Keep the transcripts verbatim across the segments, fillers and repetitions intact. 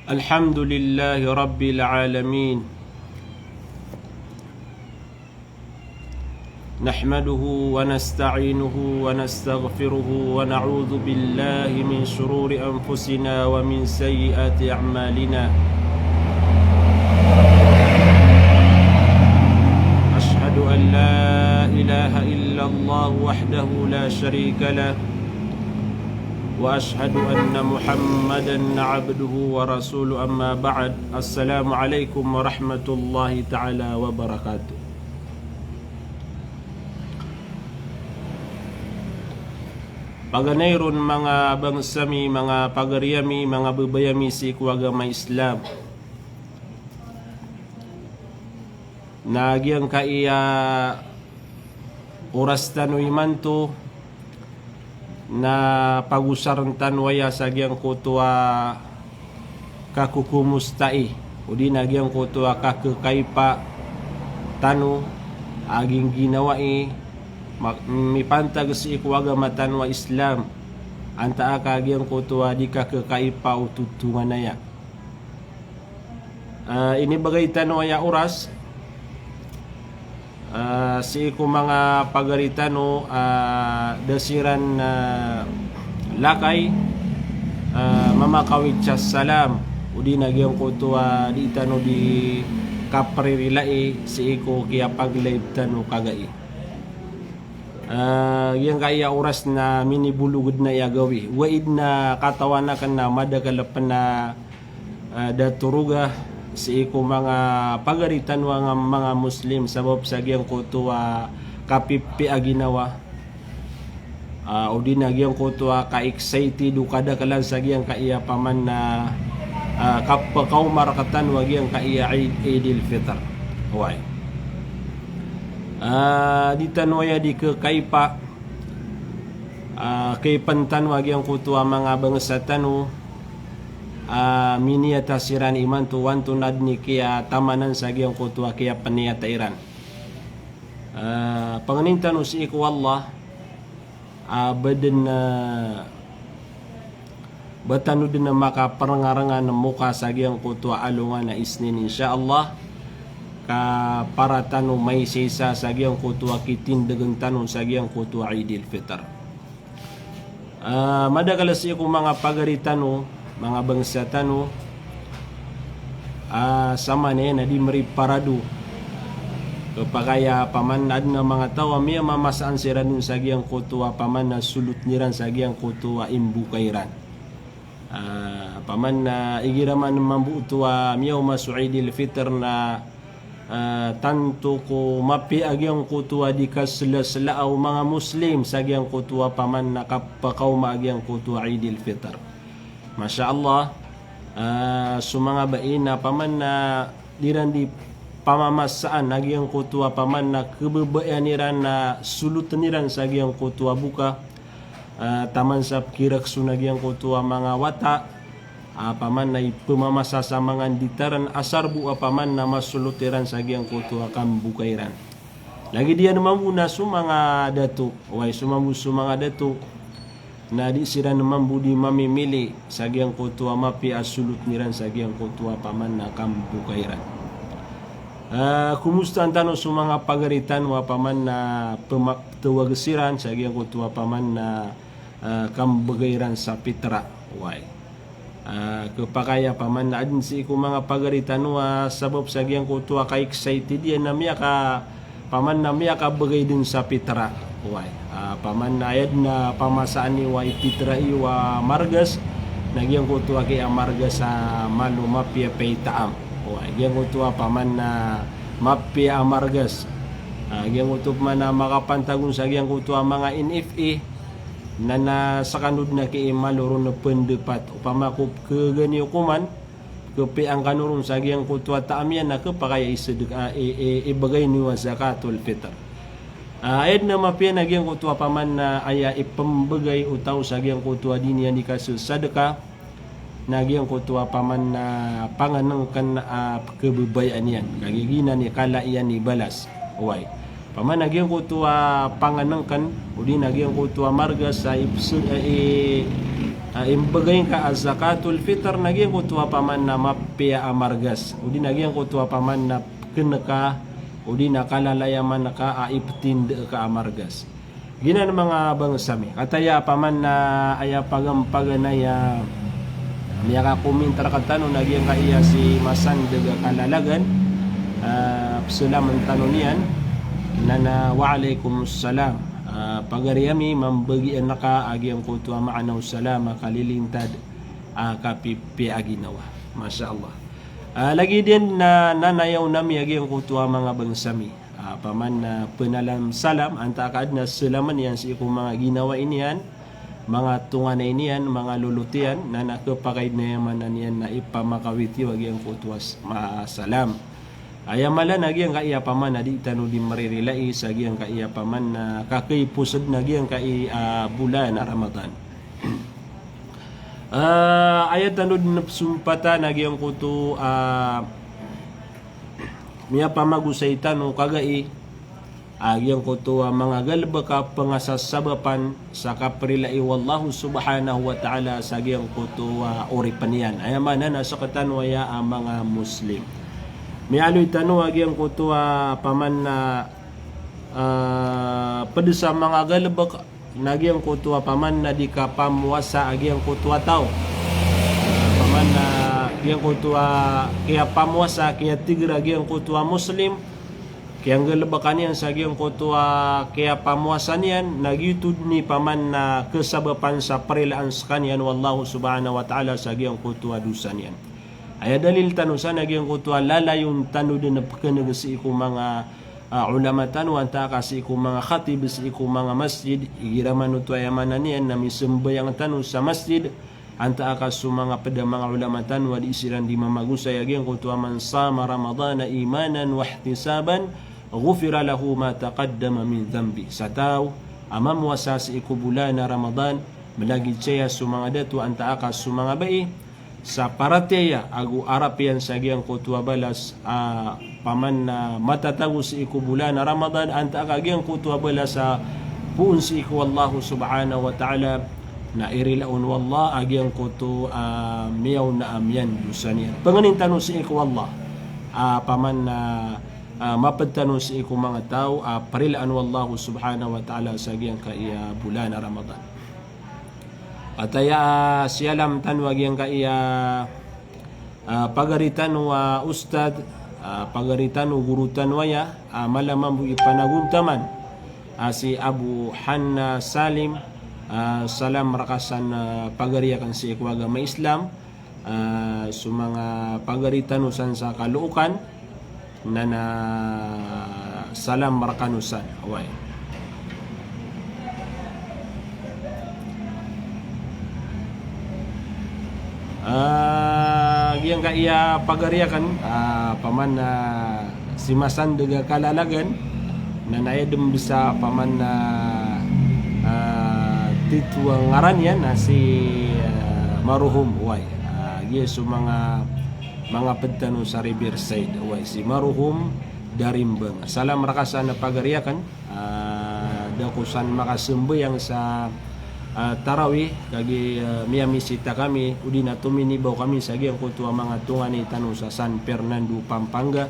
الحمد لله رب العالمين. نحمده ونستعينه ونستغفره ونعوذ بالله من شرور أنفسنا ومن سيئات أعمالنا. أشهد أن لا إله إلا الله وحده لا شريك له، وأشهد أن محمدا عبده ورسوله. أما بعد. السلام عليكم ورحمة الله تعالى وبركاته. Paganay ron manga bangsa mi, manga pagari ami, manga babay ami sii ko agama Islam. Na giyangkaya oras tano imanto na pagosarn tano aya sa giyangkoto a kakokomostai, odi na giyangkoto a kakekaipa tano a gingginawai ma-, mipantag sii ko agama tano a Islam, antaa ka giyangkoto a di kakekaipa o totonganaya. Ah, inibagay tano aya oras, ah, sii ko manga pagari tano, ah, da siran, ah, lakay, ah, mamakawit sa salam, odi na giyangkoto a di tano di kapririlai sii ko kiyapag-live tano kagai. Ah, giyangkaya oras na minibolog dn aya gawii. Waid na katawan akn na madakel pn a ah, da toroga sii ko manga pagari tano a manga Muslim sabap sa giyangkoto a kapipiya ginawa. Ah, odi na giyangkoto a ka-excited o kadaklan sa giyangkaya paman na, ah, kapakaoma rktano a giyangkaya Eid, Eidil Fitr. Oway. Ah, di tano aya di kekaipa, ah, kaipan tano a giyangkoto a manga bangsa tano, ah, miniyata siran imanto, antonaa dn i kiyatamanan sa giyangkoto a kiyapniyata iran. Ah, pangnin tano sii ko Allah, ah, ba dn, ah, ba tano dn makaprngarangan moka sa giyangkoto a alongan a Isnin, insha Allah, ka para tano maisaisa sa giyangkoto a kitindgn tano sa giyangkoto a Eidil Fitr. Ah, madakel sii ko manga pagari tano, manga bangsa tano, ah, samanaya na di mriparado. Kepakay a paman na adn a manga taw a miyamamasaan siran dn sa giyangkoto a paman na solotn iran sa giyangkoto a imbokay ran. Ah, paman na igira man mambo oto a miyaoma so Eidil Fitr na ah, tanto ko mapiya a giyangkoto a di kaslasla o manga Muslim sa giyangkoto a paman na kapakaoma a giyangkoto a Eidil Fitr. Masha Allah, ah, so manga bai na paman na di ran di pamamasaan a giyangkoto a paman na kebabayaan iran na solotn iran sa giyangkoto a boka, ah, taman sa pkirakson a giyangkoto a manga wata, ah, paman na ipmamasa sa manga nditaran asar bo a paman na masolot iran sa giyangkoto a kambokay ran. Lagid iyan mambo na so manga dato, oway, so mambo so manga dato, na di siran mambo di mamimili sa giyangkoto a mapiya a solotn iran sa giyangkoto a paman na kambokay ran. Ah, komostaan tano so manga pagari tano a paman na pema-, tawag siran sa giyangkoto a paman na ah, kambgay ran sa pitra. Oway. Ah, kepakay a paman na adn sii ko manga pagari tano a sabap sa giyangkoto a ka-excited iyan na miyaka-, paman na miyakabgay dn sa pitra. Oway. Ah, paman na aya dn a pamasaan iyo a ipitra iyo a margas, na giyangkoto a kiyamargas a malo mapiya pay taam. Oway. Giyangkoto a paman na mapiya a margas. Ah, giyangkoto paman na makapantag on sa giyangkoto a manga N F A, na, na skano dn a kiimalo ron a pendapat. Opama ko pkhagani okoman, khapiyaan kano ron sa giyangkoto a taam iyan na khapakay a isadka, ah, i, i, ibgay niyo a zakatul fitr. Ah, aya dn a mapiya na giyangkoto a paman na aya ipmbgay o taw sa giyangkoto a di niyan di kasasadka, na giyangkoto a paman na pangnngkn a pkhababayaan iyan. Kagiya giyanan i kala iyan i balas. Oway. Paman na giyangkoto a pangnngkn, odi na giyangkoto a margas a ips-, eh, i-, Ah, imbegay ngka a zakatul fitr na giyangkoto a paman na mapiya a margas, odi na giyangkoto a paman na peken ka, odi na kalalayaman ka a ipetindeg ka a margas. Giyanan manga bangsa mi. Kataya a paman na aya pagampaganay a miyakakomint rektano na giyangkaya si Masandeg a Kalalagan, ah, peselamen tano niyan, na na wa alaikum salam. Ah, pagari ami, mambagian ka a giyangkoto a maana o salam a kalilintad a kapipiya a ginawa. Masha Allah. Ah, lagid iyan na nanayawn ami a giyangkoto a manga bangsa mi. Ah, paman na penalam salam, antaa ka aden a selamen iyan sii ko manga ginawa niyan, manga tonganay niyan, manga lolot iyan, na na kepakay den a aya maana niyan na ipamakawit iyo a giyangkoto a s-, ma-, salam. Aya mala na giyangkaya paman na di tano di maririlai sa giyangkaya paman na kakaiposed na giyangkaya, ah, bolan a Ramadan. Ah, aya tano den pesompatan a giyangkoto, ah, miyapamagosay tano kagai a giyangkoto a manga galebek a pengasasabapan sa kaperilai o Allahu Subhanahu wa Ta'ala sa giyangkoto a oripen iyan. Aya maana na sektano aya a manga Muslim. Miyaaloy tano a giyangkoto a paman na, ah, ped sa manga galebek na giyangkoto a paman na di kapamowasa a giyangkoto a taw. Ah, paman na giyangkoto a kiyapamowasa, kiyatiger a giyangkoto a Muslim, kiyanggalebekan iyan sa giyangkoto a kiyapamowasa niyan, na giyoto den i paman na kesabapan sa perilaan sekaniyan o Allahu Subhanahu wa Ta'ala sa giyangkoto a dosa niyan. Aya dalil tano san a giyangkoto a lalayon tano den a pekeneg sii ko manga, ah, ulama tano, antaa ka sii ko manga khatib, sii ko manga masjid, igira man oto aya maana niyan na misembayang tano sa masjid, antaa ka so manga ped a manga ulama tano a di siran di mamagosay a giyangkoto a man sama Ramadana imanan wahtisaban, ghufira lahu ma taqaddama min dhanbi. Sa taw a mamowasa sii ko bolan a Ramadan, melagid saya so manga dato antaa ka so manga bai, sa paratiyaya ago arap iyan sa giyangkoto a balas, ah, paman na matatago sii ko bolan a Ramadan, antaa ka giyangkoto a balas a poon sii ko Allahu Subhanahu wa Ta'ala, na irilaon o Allah a giyangkoto a miyaona a miyandosa niyan. Pengenin tano sii ko Allah a paman na, ah, maped tano sii ko manga taw a perilaan o Allahu Subhanahu wa Ta'ala sa giyangkaya bolan a Ramadan. Ataya, ah, siyalam tano a giyangkaya, ah, pagari tano a ustad, ah, pagari tano, guru tano aya, ah, mala mambo i panagontaman, ah, si Abu Hanna Salim, ah, salam reka san, ah, pagari aken sii ko agama Islam, ah, so manga pagari tano san sa Caloocan, na na salam rekano san. Oway. Ah, giyangkaya pagari aken, ah, paman, ah, si Masandeg a Kalalagan, na na aya den bes a paman na, ah, tito a ngaran iyan na si, ah, Maruhom, oway. Ah, giya so manga, manga ped tano sa Riverside, oway, si Maruhom Darimbang. Salam reka san a pagari aken, ah, da ko san makasembayang sa, ah, tarawih, kagiya, ah, miyamisita kami, odi na tominibaw kami sa giyangkoto a manga tonganay tano sa San Fernando, Pampanga.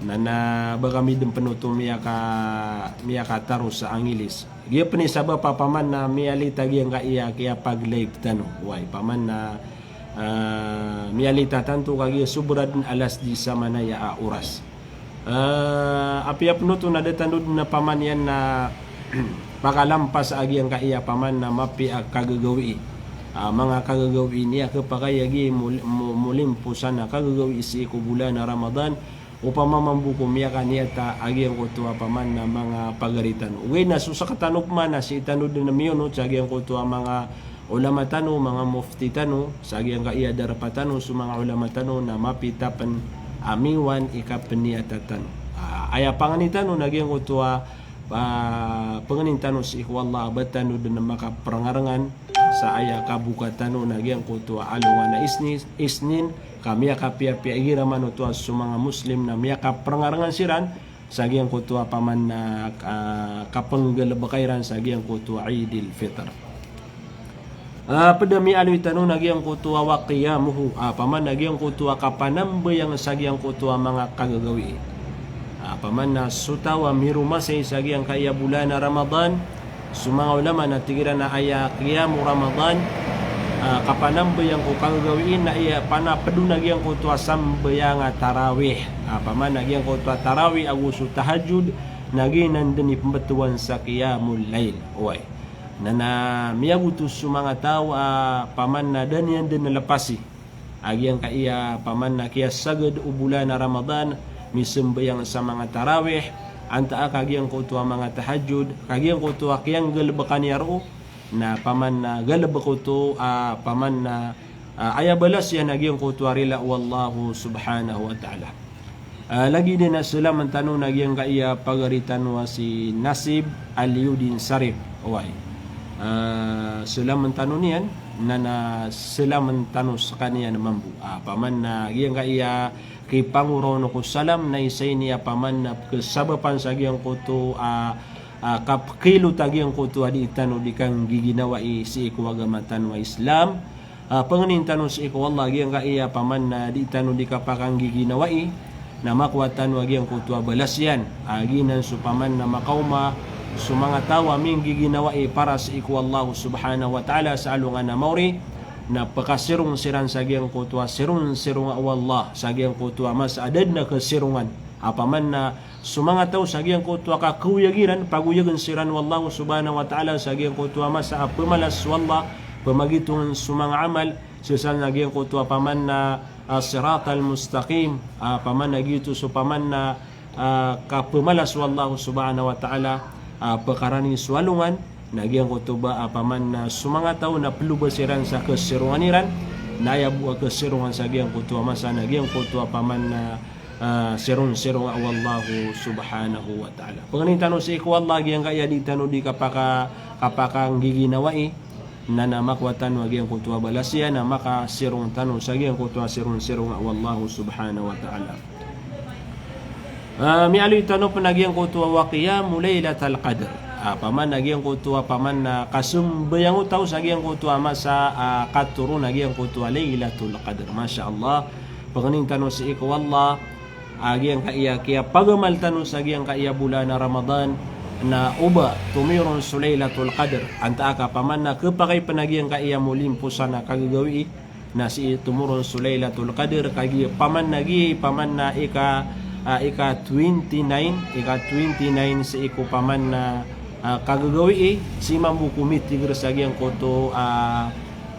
Na, na ba kami den pen oto miyaka-, miyakataro sa Angilis. Giya pen i sabap a paman na miyalita giyangkaya kiyapag-live tano. Oway, paman na, ah, miyalita tanto kagiya sobra den alas diyes a manaya a oras. Ah, apiya pen oto na da tano den a paman iyan na pakalampas a giyangkaya paman na mapiya a kagagawii. Ah, manga kagagawii niyan a kepakay a giya mol-, mo-, molimpo san a kagagawii sii ko bolan a Ramadan, opama mambo ko miyakaniyata a giyangkoto a paman na manga pagari tano. Ogaid na so sekatano pman na sii tano den a miyonot sa giyangkoto a manga ulama tano, manga mufti tano, sa giyangkaya darpa tano so manga ulama tano na mapita pen a miwan i kapeniyata tano. Ah, aya pangni tano na giyangkoto a, ah, pangnin tano sii ko Allah a ba tano den a makaperengarengan sa aya kaboka tano na giyangkoto a alongan a Isni-, Isnin, ka miyakapiyapiya igira man oto a so manga Muslim na miyakaperengarengan siran sa giyangkoto a paman na, ah, kapenggalebeka iran sa giyangkoto a Eidil Fitr. Ah, pd a miyaaloy tano na giyangkoto a wa qiyamuhu, ah, opama na giyangkoto a kapanambayang sa giyangkoto a manga kagagawii. Ah, opama na so taw a miromasay sa giyangkaya bolan a Ramadan, so manga ulama na tig iran a aya qiyamu Ramadan, ah, kapanambayang ko kagagawii na aya panapd on a giyangkoto a sambayang a tarawih. Ah, opama na giyangkoto a tarawih ago so tahajjud, na giyanan dn i pmbtowan sa qiyamul layl. Oway. Na, na miyagoto so manga taw a opama na da niyan dn lpasi a giyangkaya opama na kiyasagad o bolan a Ramadan, misambayang sa manga tarawih, antaa ka giyangkoto a manga tahajjud, ka giyangkoto a kiyanggalbka niyan roo, na opama na galbk oto a opama na, ah, aya balas iyan a giyangkoto a rila o Allahu subhanahu wa ta'ala. Ah, lagid iyan a slamn tano na giyangkaya pagari tano a si Nasib Aliudin Sarip. Oway. Ah, slamn tano niyan, na, na slamn tano skaniyan mambo. Ah, opama na giyangkaya kipangoraon ko salam na isa ini a opama na kasabapan sa giyangkoto a, ah, kapkilot a giyangkoto a dii tano dii kanggiginawai sii ko agama tano a Islam. Ah, pangnin tano sii ko Allah giyangkaya opama na dii tano dii kapakanggiginawai, na makowa tano a giyangkoto a balas iyan. Ah, giyanan so opama na makaoma so manga taw a minggiginawai para sii ko Allah subhanahu wa ta'ala sa alongan a maori, na pkasirong siran sa giyangkoto a sirong-sironga o Allah, sa giyangkoto a masa a da dn a kasirongan. Opama na so manga taw sa giyangkoto a kakoyag iran, pagoyagn siran o Allah subhanahu wa ta'ala sa giyangkoto a masa a pmalas o Allah, pmagitongan so manga amal, sii sa giyangkoto a opama na, ah, siratal mustaqim, ah, opama na giyoto so opama na, ah, kapmalas o Allah subhanahu wa ta'ala, ah, pkarani so alongan, na giyangkoto ba, ah, opama na so manga taw na ploba siran sa kasirongan iran, na aya bo a kasirongan sa giyangkoto a masa na giyangkoto a opama na, ah, sirong-sironga o Allah subhanahu wa ta'ala. Pangnin tano sii ko Allah giyangkaya dii tano dii kapaka-, kapakanggiginawai, na, na makowa tano a giyangkoto a balas iyan, na makasirong tano sa giyangkoto a sirong-sironga o Allah subhanahu wa ta'ala. Ah, miyaaloy tano pn a giyangkoto a wa qiyamu laylatal qadr. Ah, opama na giyangkoto a opama na kasambayang o taw sa giyangkoto a masa a katoron a giyangkoto a Laylatul Qadr. Masha Allah. Pangnin tano sii ko Allah a giyangkaya kiyapagamal tano sa giyangkaya bolan a Ramadan, na oba tomiyoron so Laylatul Qadr. Antaa ka opama na khapakay pn a giyangkaya molimposan a kagagawii, na sii tomoron so Laylatul Qadr, kagiya opama na giya opama na ika, ah, ika twenty-nine, ika twenty-nine sii ko opama na, ah, kagagawii, sii mambo ko mitigr sa giyangkoto, ah,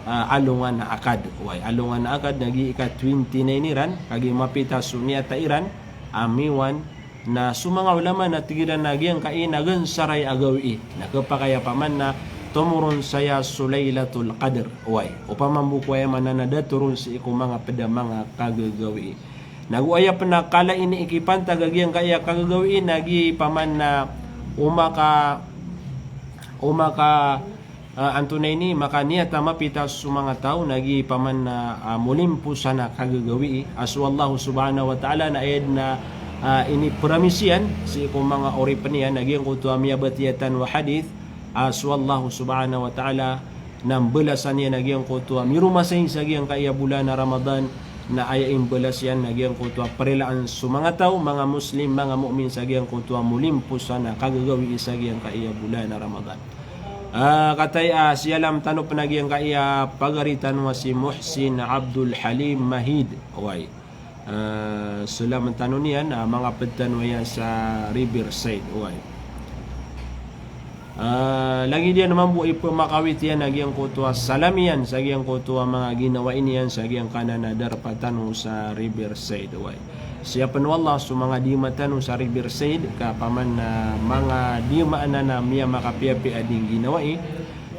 ah, alongan a akad. Oway, alongan a akad na giya ika twenty-nine iran, kagiya mapita so niyata iran a miwan, na so manga ulama na tig iran a giyangkai na gansaray a gawii. Na khapakay a opama na tomoron saya so Laylatul Qadr. Oway, opama mambo ko aya maana na da toron sii ko manga pd a manga kagagawii. Nago aya pn a kala ini i kipantag a giyangkai a kagagawii na giya opama na o maka, o maka Ah, antonaa ini, makaniyat a mapita so manga taw na giya opama na, ah, molimposan a kagagawii a so Allah subhanahu wa ta'ala na aya dn a, ah, inipromise iyan sii ko manga oripn iyan a giyangkoto a miyabatiya tano a hadith a so Allah subhanahu wa ta'ala na mbalasan iyan a giyangkoto a miromasay sa giyangkai a bolan a Ramadan, na aya imbalas iyan na giyangkoto a prilaan so manga taw, manga Muslim, manga mu'min sa giyangkoto a molimposan a kagagawii sa giyangkai a bolan a Ramadan. Ah, kataya, ah, siyalam tano pn a giyangkai a pagari tano a si Muhsin Abdul Halim Mahid. Oway. Ah, salam tano niyan, ah, manga pd tano aya sa Riverside. Oway. Ah, lagid iyan mambo i pmakawit iyan a giyangkoto a salam iyan sa giyangkoto a manga ginawai niyan sa giyangkanan a darpa tano sa Riverside. Oway. Siyapn o Allah so manga dima tano sa Riverside, ka opama na manga dima anan a miyamakapiyapia dii ngginawai,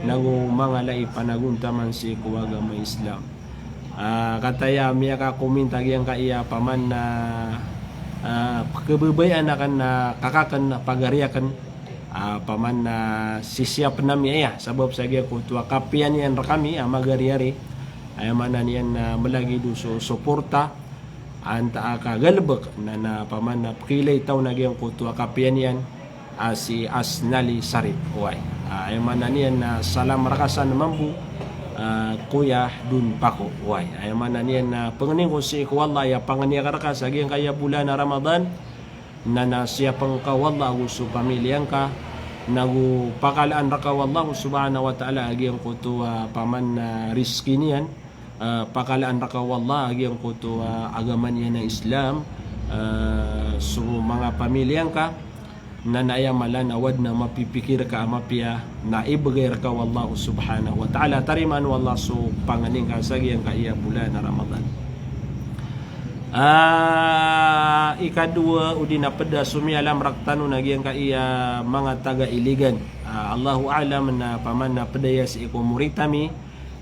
nago manga lai panagontaman sii ko agama Islam. Ah, kataya miyakakomint a giyangkai a opama na, ah, pkhababayaan akn a kakakn a pagari akn, ah, opama na sisiyapn ami aya, sabap sa giyangkoto a kapiya niyan rkami a magariari, aya maana niyan na mlagid o so suporta, antaa ka galbk na, na opama na pkhailay taw na giyangkoto a kapiya niyan a si Asnali Sarip. Oway. Ah, aya maana niyan na salam rka san mambo, ah, koya don pako. Oway, aya maana niyan na pangnin ko sii ko Allah, aya pangnin ka rka sa giyangkaya bolan a Ramadan, na, na siyapn ka o Allah ago so pamilya ngka, nago pakalaan rka o Allah subhanahu wa ta'ala a giyangkoto a, ah, paman a, ah, rizki niyan, ah, pakalaan rka o Allah a giyangkoto a, ah, agama niyan a Islam, ah, so manga pamilya ngka, na aya mala na o adn a mapipikir ka a mapiya na ibgay rka o Allah subhanahu wa ta'ala, tarimaan o Allah so pangnin ka sa giyangkaya bolan a Ramadan. Ah, ikadowa odi na pd a somiyalam rktano na giyangkaya manga taga Iligan. Ah, Allahu a'lam na paman a pd aya sii ko morit ami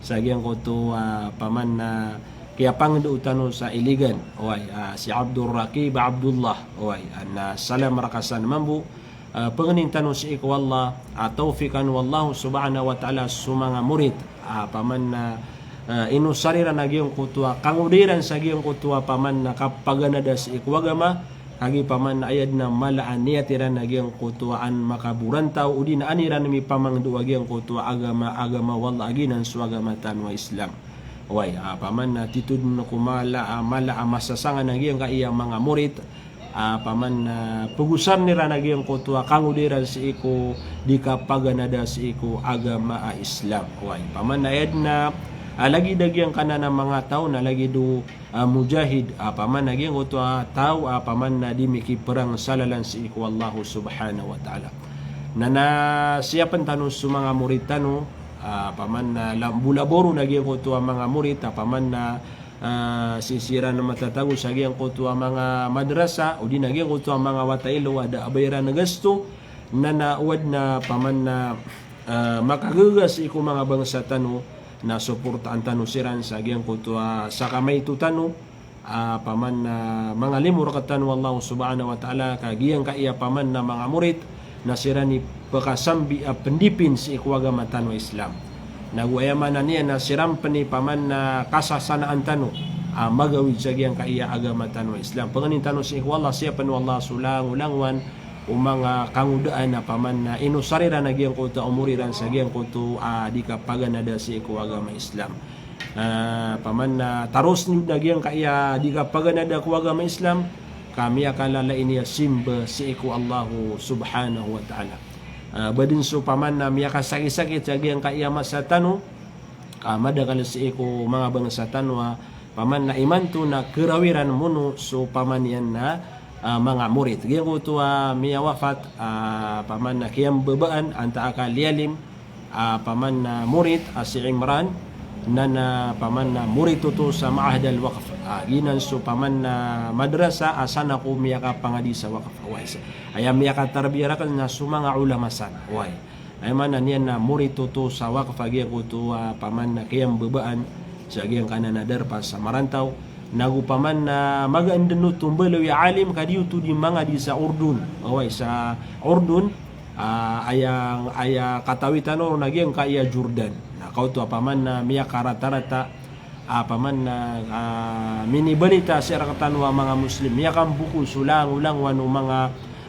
sa giyangkoto a, ah, paman a, ah, kiyapangndao tano sa Iligan. Oway, ah, si Abdul Raqib Abdullah. Oway, ah, na salam rka san mambo, ah, pangnin tano sii ko Allah, ah, tawfiqan o Allah subhanahu wa ta'ala so manga morit. Ah, paman a, ah, inosar iran a giyangkoto a, ah, kangoda iran sa giyangkoto a, ah, paman a, ah, kapaganada sii ko agama, kagiya paman a aya dn a mala a niyat iran a giyangkoto a, ah, an makaborantaw, odi na an iran mipamangndao a giyangkoto a, ah, agama, agama o Allah a giyanan so agama tano a Islam. Oway, ah, paman a, ah, titho dn ko mala a, ah, mala a, ah, masasangan a giyangkaya manga morit, ah, paman a, ah, pagosarn iran a giyangkoto a, ah, kangoda iran sii ko di kapaganada sii ko agama a Islam. Oway, paman a aya dn a, ah, lagid a giyangkanan a manga taw na lagid o, ah, mujahid, ah, paman a giyangkoto a, ah, taw, ah, paman a, ah, di mikiprang sa lalan sii ko Allah subhanahu wa ta'ala. Na, na siyapn tano so manga morit tano, ah, paman a, ah, la-, bo laboro na giyangkoto a, ah, manga morit, ah, paman a, ah, ah, sii siran matatago sa giyangkoto a, ah, manga madrasa, odi na giyangkoto a, ah, manga wata ilo a da a ba iran gasto, na, na o adn a, ah, paman a, ah, ah, makagaga sii ko manga bangsa tano, na soportaan tano siran sa giyangkoto a, ah, sakamaito tano, ah, paman a, ah, manga limo rktano o Allah subhanahu wa ta'ala, ka giyangkaya paman a, ah, manga morit, na siran i pkasambi a, ah, pndipin sii ko agama tano a Islam. Nago aya maana niyan na siran pn i paman a, ah, kasasanaan tano a, ah, magawid sa giyangkaya agama tano a Islam. Pangnin tano sii ko Allah, siyapn o Allah so langolangowan o manga kangodaan a, ah, paman a, ah, inosar iran a giyangkoto a, ah, omor iran sa giyangkoto a, ah, di kapaganada sii ko agama Islam. Ah, paman a, ah, taros niyo na giyangkaya di kapaganada ko agama Islam, ka miyakalalain iya simba sii ko Allah subhanahu wa ta'ala. Ah, ba dn so paman a, ah, miyakasakit-sakit sa giyangkaya masa tano, ah, madakl sii ko manga bangsa tano a, ah, paman a, ah, imanto na karawiran mono so paman iyan na, ah, manga morit. Giyangkoto a, ah, miyawafat, ah, paman a, ah, kiyambabaan antaa ka liyalim, ah, paman a, ah, morit a si Imran, na, na paman a, ah, morit oto sa Ma'had al-Waqf. Ah, giyanan so paman a, ah, madrasa a, ah, san ako miyakapangadi sa waqf. Oway, sa aya miyakatarbiya rakn na so manga ulama san. Oway. Aya maana niyan na morit oto sa waqf a giyangkoto a, ah, paman a, ah, kiyambabaan sa giyangkanan a darpa sa marantaw. Nago paman a, ah, magaan dn oto mbaloy a alim ka di oto di mangadi sa Urdun. Oway, sa Urdun, ah, aya, aya katawi tano ron na giyangkaya Jordan. Na kaoto a, ah, paman a, ah, miyakaratarata, ah, paman a, ah, minibalita sii rktano a manga Muslim, miyakamboko so langolangowan o manga,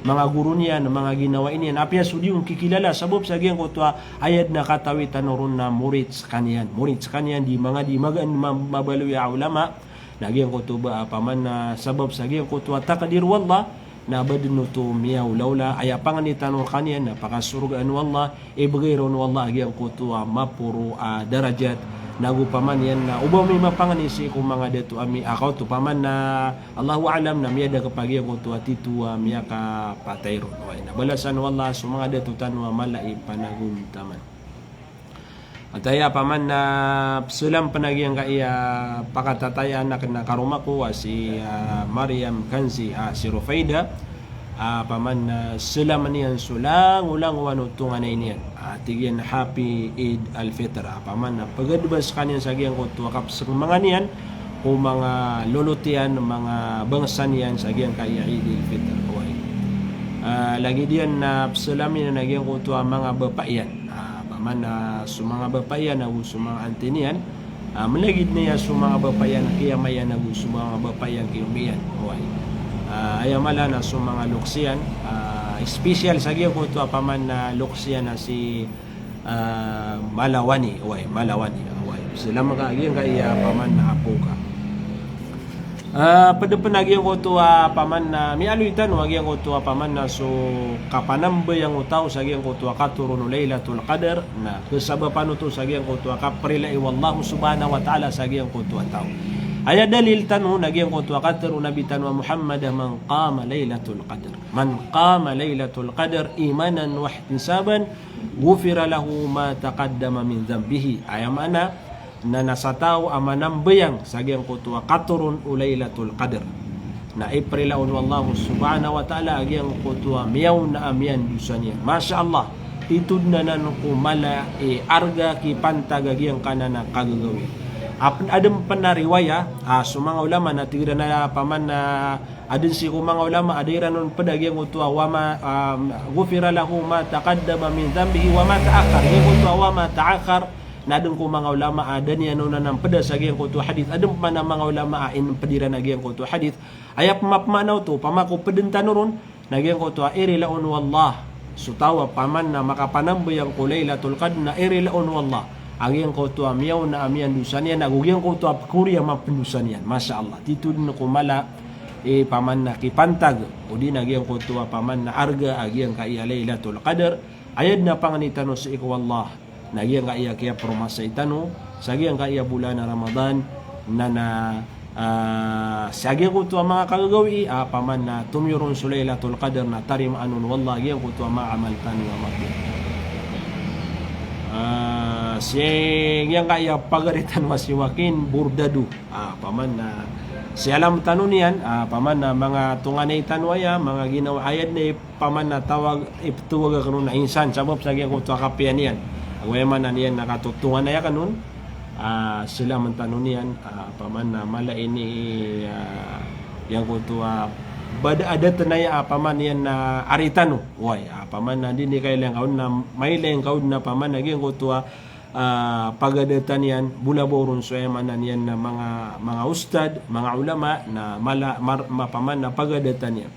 manga goro niyan, manga ginawai niyan. Apiya so di on kikilala, sabap sa giyangkoto a, ah, aya dn a katawi tano ron na morit skaniyan, morit skaniyan, di mangadi, magaan ma-, mabaloy a ulama. Na giyangkoto ba, ah, paman a, ah, sabap sa giyangkoto a, ah, takdir o Allah, na ba dn oto miyaolaola, aya pangni tano rkaniyan na pakasorgaan o Allah, ibgay ron o Allah a giyangkoto a, ah, maporo a, ah, darajat, nago paman iyan na o ba mi mapangni sii ko manga dato ami, ah, kaoto paman a, ah, Allahu a'lam na miyada ka pa giyangkoto a, ah, tito a, ah, miyakapatay ron. Oway, na balasan o Allah so manga dato tano a, ah, mala i panagontaman. Ataya paman a, ah, psalam pn a giyangkaya, ah, pakatataya anak na karoma ko a si, ah, Mariam Kanzi, ah, si Rufaida, ah, paman a, ah, salam iyan so langolangowan o tonganay niyan. Ah, tig iyan Happy Eid al-Fitr. Ah, paman a, ah, pagadba skaniyan sa giyangkoto a, ah, kapsngmanga niyan ko manga lolot iyan, manga bangsa niyan sa giyangkaya Eid al-Fitr. Oway. Ah, lagid iyan na psalam iyan a giyangkoto a, ah, manga bapa iyan. Ah, paman a, ah, so manga bapa iyan ago so manga anti niyan. Ah, mlagid na iya so manga bapa iyan, kiyama iyan ago so manga bapa iyan, kiyoma iyan. Oway. Ah, aya mala na so manga loks iyan, ah, special sa giyangkoto a, ah, paman a, ah, loks iyan a si, ah, Malawani. Oway, Malawani. Oway. Selam ka a giyangkaya paman na apo ka. Ah, ped pen a giyangkoto a paman na miyaaloy tano a giyangkoto a paman na so kapanambayang o taw sa giyangkoto a katoron o Lailatul Qadr, na kesabapan oto sa giyangkoto a kaprila o Allah subhanahu wa ta'ala sa giyangkoto a taw. Aya dalil tano na giyangkoto a katharo o Nabi tano a Muhammad a, "Man qama Lailatul Qadr. Man qama Lailatul Qadr imanan wa ihtisaban, ghufira lahu ma taqaddama min dhanbihi." Aya maana, na na sa taw a manambayang sa giyangkoto a katoron o Lailatul Qadr, na iprila on o Allah subhanahu wa ta'ala a giyangkoto a miyaona a miyandosa niyan. Masha Allah, titho den anan ko mala i arga kipantag a giyangkanan a kagagawii. Ap-, aden pen a riwaya, ah, so manga ulama na tig iran a paman na aden sii ko manga ulama a da iran on ped a giyangkoto a wa ma, ah, ghufira lahu ma taqaddama min dhanbihi wa ma ta'akhkhar. Giyangkoto a wa ma ta'akhkhar, na aden ko manga ulama a da niyan on anan peda sa giyangkoto a hadith. Aden pen a manga ulama a inped iran a giyangkoto a hadith. Aya pemapemaana oto, opama ko peden tano ron, na giyangkoto a irila on o Allah so taw a paman na makapanambayang ko Lailatul Qadr, na irila on o Allah a giyangkoto a miyaona a miyandosa niyan, ago giyangkoto a pekori a mapendosa niyan. Masha Allah. Titho den ko mala i paman na kipantag, odi na giyangkoto a paman na arga a giyangkaya Lailatul Qadr. Aya den a pangni tano sii ko Allah na giyangkaya kiyapromasai tano sa giyangkaya bolan a Ramadan, na na, ah, sa giyangkoto a manga kagagawii, ah, paman na tomiyoron so Lailatul Qadr na tarimaan on o Allah giyangkoto a manga amal tano a mapiya. Ah, si giyangkaya pagari tano a si Joaquin Bordado, ah, paman na si alam tano niyan, ah, paman na manga tonganay tano aya, manga ginawa aya den a paman na tawag, ipetawag aken on a insan, sabap sa giyangkoto a kapiya niyan. Ago aya maana niyan na katotonganay aken on, ah, selamen tano niyan, ah, paman na mala ini, ah, giyangkoto a bada adat na aya, ah, paman niyan na ari tano. Oway, ah, paman na di ni kailay ngka on na, mailay ngka on na paman na giyangkoto a, ah, pagadatan iyan, bo na ba oron so aya maana niyan na manga, manga ustad, manga ulama, na mala, mar-, ma-, paman na pagadatan iyan.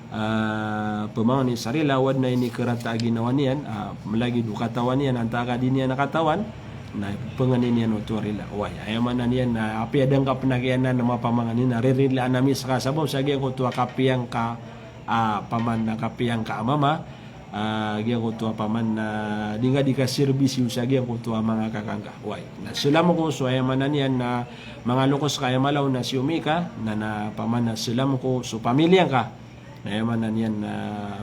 Ah, pemangni sa rila o aden a inikerata a ginawa niyan, ah, melagid o katawan iyan, antaa ka di niyan katawan, na pengnin iyan oto a rila. Oway, aya maana niyan na apiya da ngka pen a kiyanan na mapamangni na ririlaan ami seka sabap sa giyangkoto a kapiya ngka, ah, paman na kapiya ngka a mama, ah, giyangkoto a paman na di ngka di kaserbisyo sa giyangkoto a manga kaka ngka. Oway, na selam ko so aya maana niyan na manga lokes ka aya mala on na si Omika, na, na paman na selam ko so pamilya ngka. Na aya maana niyan na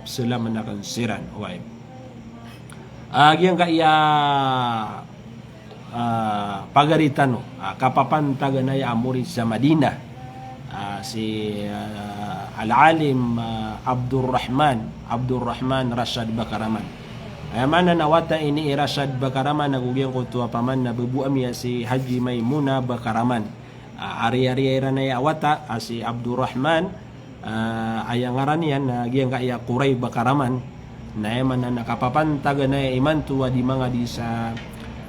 selamen aken siran. Oway. Ah, giyangkaya, ah, pagari tano, ah, kapapantagan aya a morit sa Madinah, ah, si, ah, Al-Alim, ah, Abdurrahman, Abdurrahman Rashad Bakaraman. Aya maana na wata ini i Rashad Bakaraman ago giyangkoto a paman na bebo ami a si Haji Maimuna Bakaraman. Ah, ari-ari iran aya a wata a si Abdurrahman, ah, aya ngaran iyan na giyangkaya Kuray Bakaraman. Na aya maana na kapapantagan aya imanto a di mangadi sa,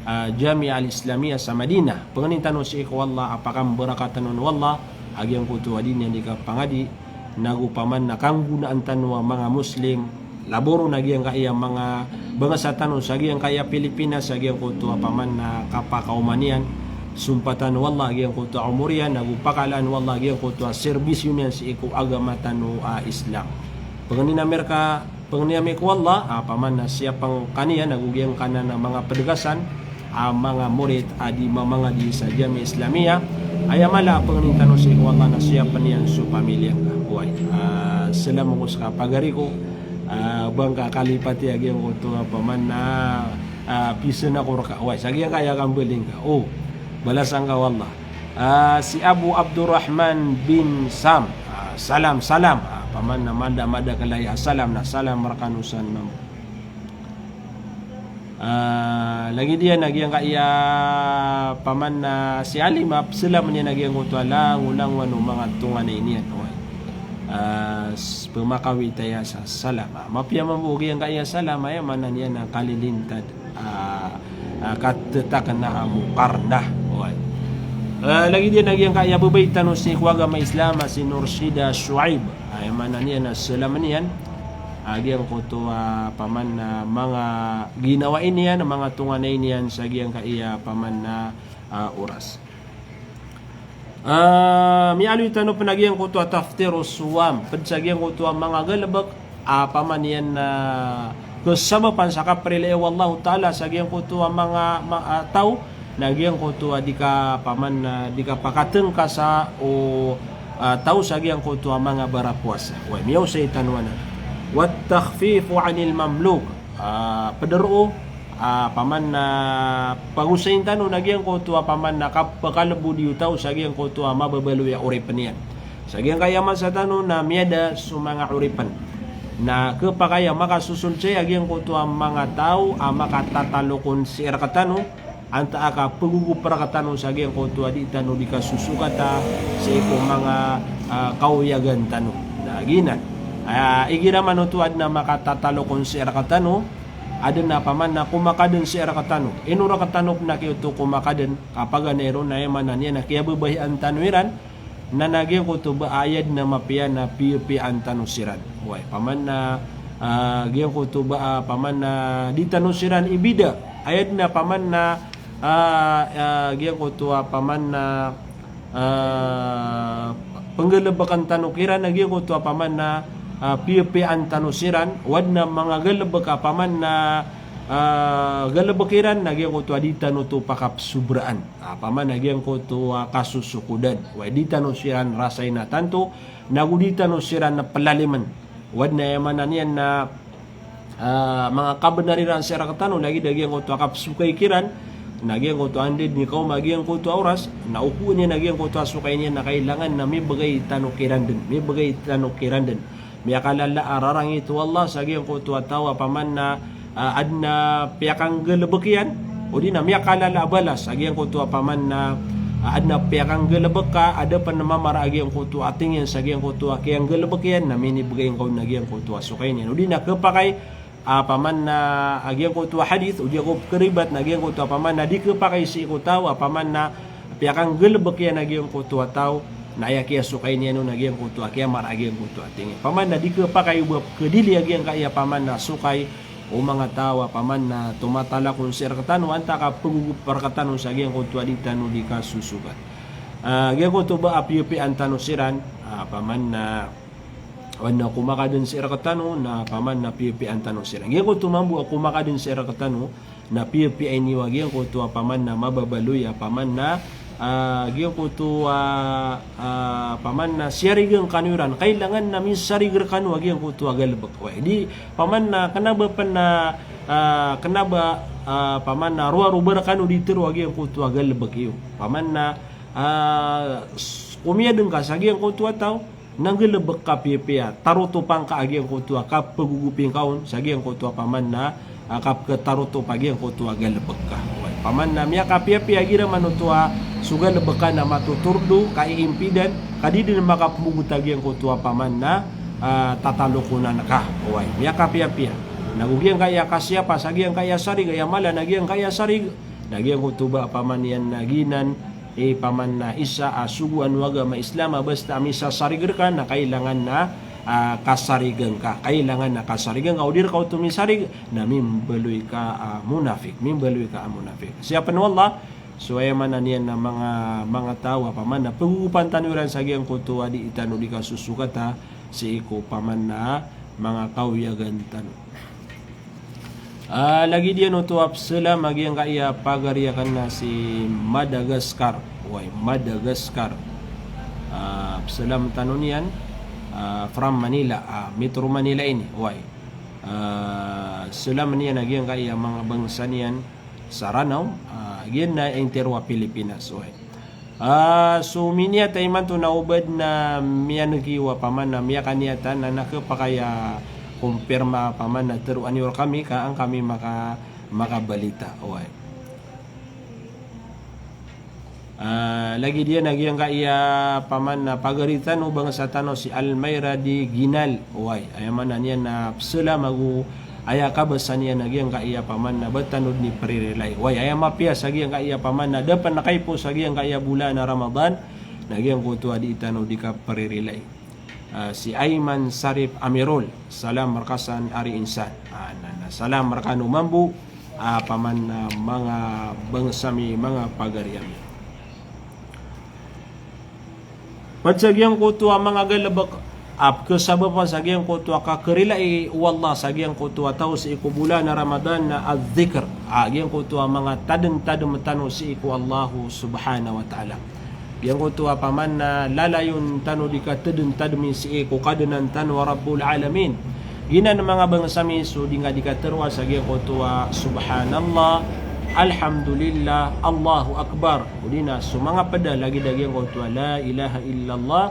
ah, Jamiah Al-Islamiyah sa Madinah. Pengnin tano sii ko Allah a pakambarakatan on o Allah a giyangkoto a di niyan di kapangadi, nago paman na kanggonaan tano a manga Muslim, labaw ron a giyangkaya manga bangsa tano sa giyangkaya Pilipinas, sa giyangkoto a paman na kapakaoma niyan, sompatan o Allah a giyangkoto a omor iyan, nago pakalaan o Allah a giyangkoto a serbisyo niyan sii ko agama tano a Islam. Pengnin ami reka, pengnin ami ko Allah a paman na siyapn ka niyan ago giyangkanan a manga pedgasan a manga morit a di mamangadi sa Jamiah Islamiyah. Aya mala a pengnin tano sii ko Allah na siyapn iyan so pamilya ngka. Oway, ah, selam ko seka pagari ko, ah, ba ngka kalipati a giyangkoto a paman na, ah, pisen ako reka. Oway, sa giyangkaya kambaling ka. O, balasan ka o Allah. Ah, si Abu Abdurrahman bin Sam. Ah, salam, salam. Ah, paman na mada, mada kelaya salam na salam rekano san mambo. Ah, lagid iyan a giyangkaya paman na si Alim a pselamen iyan a giyangkoto a langolangowan o manga tonganay niyan. Oway. Ah, s-, pemakawit aya sa salam. Ah, mapiya mambo giyangkaya salam, aya maana niyan na kalilintad. Ah, ah, katetakna a mukarna. Oway. Ah, lagid iyan a giyangkaya bebay tano sii ko agama Islam a si Nurshida Shuaib. Ah, aya maana niyan na selamen iyan a giyangkoto a paman na manga ginawa niyan, manga tonganay niyan sa giyangkaya paman na ah, oras. Ah, miyaaloy tano pen a giyangkoto a taftiru suwam, ped sa giyangkoto a manga galebek a paman iyan na kesabapan sa kaperilai o Allahu Ta'ala sa giyangkoto a manga, ma-, ah, taw, na giyangkoto a di ka paman na di ka pakatengkasa o, ah, taw sa giyangkoto a manga barapowasa. Way, miyaosay tano anan. Wat takhfifu anil mamluk. Ah, pederoo, ah, paman na pagosayin tano na giyangkoto a paman na kap-, kalebodi o taw sa giyangkoto a mababaloy a oripen iyan. Sa giyangkaya masa tano na miyada so manga oripen. Na kepakay a makasosolsay a giyangkoto a manga taw a makatatalokon sii rektano, antaa ka pegogop rektano sa giyangkoto a di tano di kasosokata sii ko manga, ah, kaoyagan tano. Na giyanan. Ah, igira man oto aden a makatatalokon sii rektano, aden a paman na komakaden sii rektano. Ino rektano pen a kiyoto komakaden, kapaganay ron na aya maana niyan na kiyababayaan tano iran, na na giyangkoto ba a aya den a mapiya na piyapiyaan tano siran. Way, paman na, ah, giyangkoto ba a paman na di tano siran ibida. Aya den a paman na, ah, ah, giyangkoto a paman na, ah, penggalebekan tano kiran na giyangkoto a paman na, ah, piyapiyaan tano siran. Waden a manga galebek a paman na, ah, galebek iran na giyangkoto a di tano oto pakapsobraan. Ah, paman na giyangkoto a kasosokodan. Way, di tano siran rasayin a tanto, nago di tano siran pelalimen. Waden a aya maana niyan na, ah, manga kabenar iran sii rektano, lagid a giyangkoto a kapsokay kiran, na giyangkoto a anda den i kaoma giyangkoto a oras, na okoen iyan a giyangkoto a sokay niyan na kailangan na mibegay tano kiran den, mibegay tano kiran den. Miyakalala a rarangit o Allah sa giyangkoto a taw a paman na, ah, aden a piyakanggalebek iyan, odi na miyakalala a balas sa giyangkoto a paman na, ah, aden a piyakanggalebek ka, a da pen mamara a giyangkoto a tingin sa giyangkoto a kiyanggalebek iyan, na minibegay ngka on a giyangkoto a sokay niyan. Odi na kepakay a paman na a giyangkoto a hadith, odi ako pekeribat na giyangkoto a paman na di kepakay sii ko taw a paman na piyakanggalebek iyan a giyangkoto a taw, na aya kiyasokay niyan on a giyangkoto a kiyamara a giyangkoto a tingin. Paman na di kepakay o ba pekedili a giyangkaya paman na sokay o manga taw a paman na tomatalakon sii rektano, antaa ka pegogop rektano sa giyangkoto a di tano di kasosokat. Ah, giyangkoto ba a piyapiyaan tano siran, ah, paman na Wan na komakaden sii rektano, na paman na piyapiyaan tano siran. Giyangkoto mambo a komakaden sii rektano, na piyapiyai niyo a giyangkoto a paman na mababaloy a paman na, ah, giyangkoto a, ah, paman na siyarigen kano iran. Kailangan na misarig rekano a giyangkoto a galebek. Way, di paman na kena ba pen na, ah, kena ba, ah, paman na rowa-rowa rekano di tero a giyangkoto a galebek iyo. Paman na, ah, s-, komiyadeng ka sa giyangkoto a taw, na nggalebek ka piyapiya, tarotopan ka a giyangkoto a kapegogopin ka on, sa giyangkoto a paman na, ah, kapketarotop a giyangkoto a galebek ka. Way. Paman na miyakapiyapiya igira man oto a so galebek ka na matotordo, kaiimpidan, ka di den makapemogot a giyangkoto a paman na, ah, tatalokonan ka. Way. Miyakapiyapiya. Na go giyangkaya kasiyapa, sa giyangkaya sarig, aya mala na giyangkaya sarig, na giyangkoto ba a paman iyan na giyanan, i paman na isa a sogoan o agama Islam a basta a misasarig reka na kailangan na, ah, kasarigen ka. Kailangan na kasarigen ka. O di reka oto misarig, na mimbaloy ka a munafik. Mimbaloy ka a munafik. Siyapen o Allah, so aya maana niyan na manga, manga taw a paman na pegogopan tano iran sa giyangkoto a di tano di kasosokata, sii ko paman na manga kaoyagan tano. Ah, lagid iyan oto a peselam a giyangkaya pagari aken na si Madagascar. Way, Madagascar. Ah, peselam tano niyan, ah, from Manila, ah, Metro Manila ini. Way. Ah, selam niyan a giyangkaya manga bangsa niyan sa Ranao, ah, giyanan a intiro a Pilipinas. Way. Ah, so miniyatay imanto na o ba den a miyaneg iyo a paman na miyakaniyatan na, na kepakay a kompirma a paman na teroan iyo rekami ka an kami maka-, makabalita. Way. Ah, lagid iyan a giyangkaya paman na pagari tano, bangsa tano si Almayra di Ginal. Way. Aya maana niyan na peselam ago aya kabasa niyan a giyangkaya paman na ba tano den i peririlai. Way, aya mapiya sa giyangkaya paman na da pen kaipo sa giyangkaya bolan a Ramadan, na giyangkoto a di tano di kaperilai. Ah, si Ayman Sarip Amirol, salam reka san ari insan. Ah, na, na, salam rekano mambo. a paman a manga bangsa mi, manga pagari ami. Pd sa giyangkoto a manga galbk a pkhasabapan sa giyangkoto a kakharilai o Allah sa giyangkoto a taw sii ko bolan a Ramadan na adh-dhikr. A giyangkoto a manga tadmtadm tano sii ko Allah subhanahu wa ta'ala. Giyangkoto a paman a lalayon tano di katadmtadmi sii ko Kadnan tano a Rabbul Alamin. Giyanan manga bangsa mi so di nga di katharoa sa giyangkoto a Subhanallah, Alhamdulillah, Allahu Akbar. O di na so manga pd a lagid a giyangkoto a La ilaha illallah,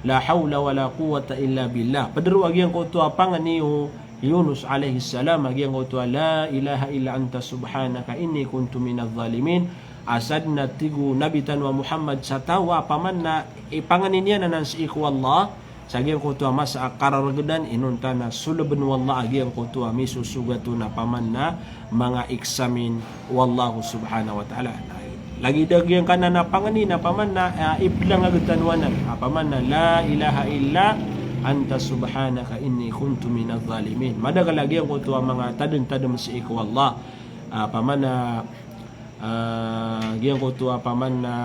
La hawla wala quwwata illa billah. Pd roo a giyangkoto a pangni o Yunus alayhis salam a giyangkoto a La ilaha illa anta subhanaka inni kuntu minadh dhalimin. A sadn a tig o Nabi tano a Muhammad sa taw a paman a ipangni niyan anan sii ko Allah sa giyangkoto a masa a karargdan, inonta na solbn o Allah a giyangkoto a misosogat on a paman a manga iksamin o Allah subhanahu wa ta'ala. Na lagid a giyangkanan a pangni na paman a, ah, iplang a gtano anan a paman a La ilaha illa anta subhanaka inni kuntu minadh dhalimin. Madakl a giyangkoto a manga tadmtadm sii ko Allah. Ah, paman a, ah, giyangkoto a paman a,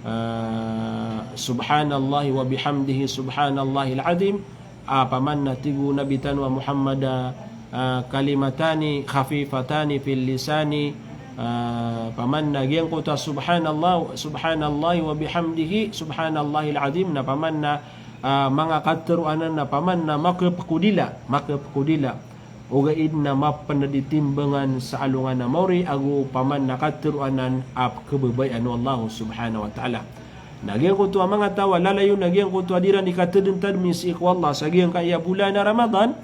ah, Subhanallahi wa bihamdihi, Subhanallahil azim. Ah, paman a tig o Nabi tano a Muhammad a, ah, kalimatani khafifatani fil lisani, ah, paman a giyangkoto a Subhanallah, Subhanallahi wa bihamdihi, Subhanallahil azim, na paman a, ah, manga katharo anan na paman a makapkodila, makapkodila. Ogaid na mapnd i timbangan sa alongan a maori ago paman a katharo anan a pkhababayaan o Allah subhanahu wa ta'ala. Na giyangkoto a manga taw a lalayon a giyangkoto a di ran di katadmtadmi sii ko Allah sa giyangkaya bolan a Ramadan,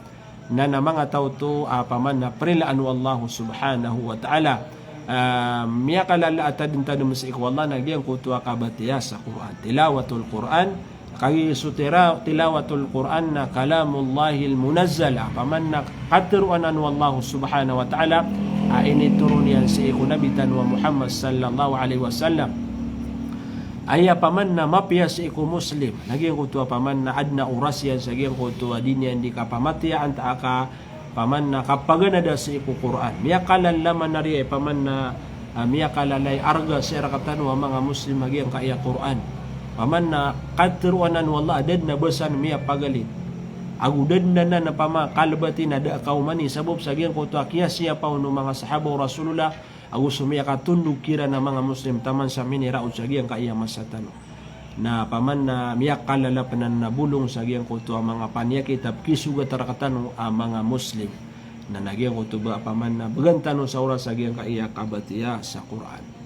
na na manga taw oto a paman a prilaan o Allah subhanahu wa ta'ala. Ah, miyakalala a tadmtadm sii ko Allah na giyangkoto a kabatiya sa Qur'an. Tilawatul Qur'an, kagiya so tira-, tilawatul Qur'an na kalamullahil munazzal, a paman a katharo anan o Allah subhanahu wa ta'ala a initoron iyan sii ko Nabi tano a Muhammad sallallahu alaihi wasallam. Aya paman a mapiya sii ko Muslim, na giyangkoto a paman a adn a oras iyan sa giyangkoto a di niyan di kapamatiya antaa ka paman a kapaganada sii ko Qur'an. Miyakalala man ari aya paman a, ah, miyakalala i arga sii rktano a manga Muslim a giyangkaya Qur'an. Paman a katharo anan o Allah a da dn a basaan miyapagalit. Ago da dn anan a paman a kalbati na da a kaomani sabap sa giyangkoto a kiyasiyapa on o manga sahaba o Rasulullah, ago so miyakatondog kiran a manga Muslim taman sa miniraot sa giyangkaya masa tano. Na paman a miyakalala pn anan a bolong sa giyangkoto a manga paniyakit a pkisogat rktano a manga Muslim. Na na giyangkoto ba paman a bgan tano sa oras sa giyangkaya kabatiya sa Qur'an.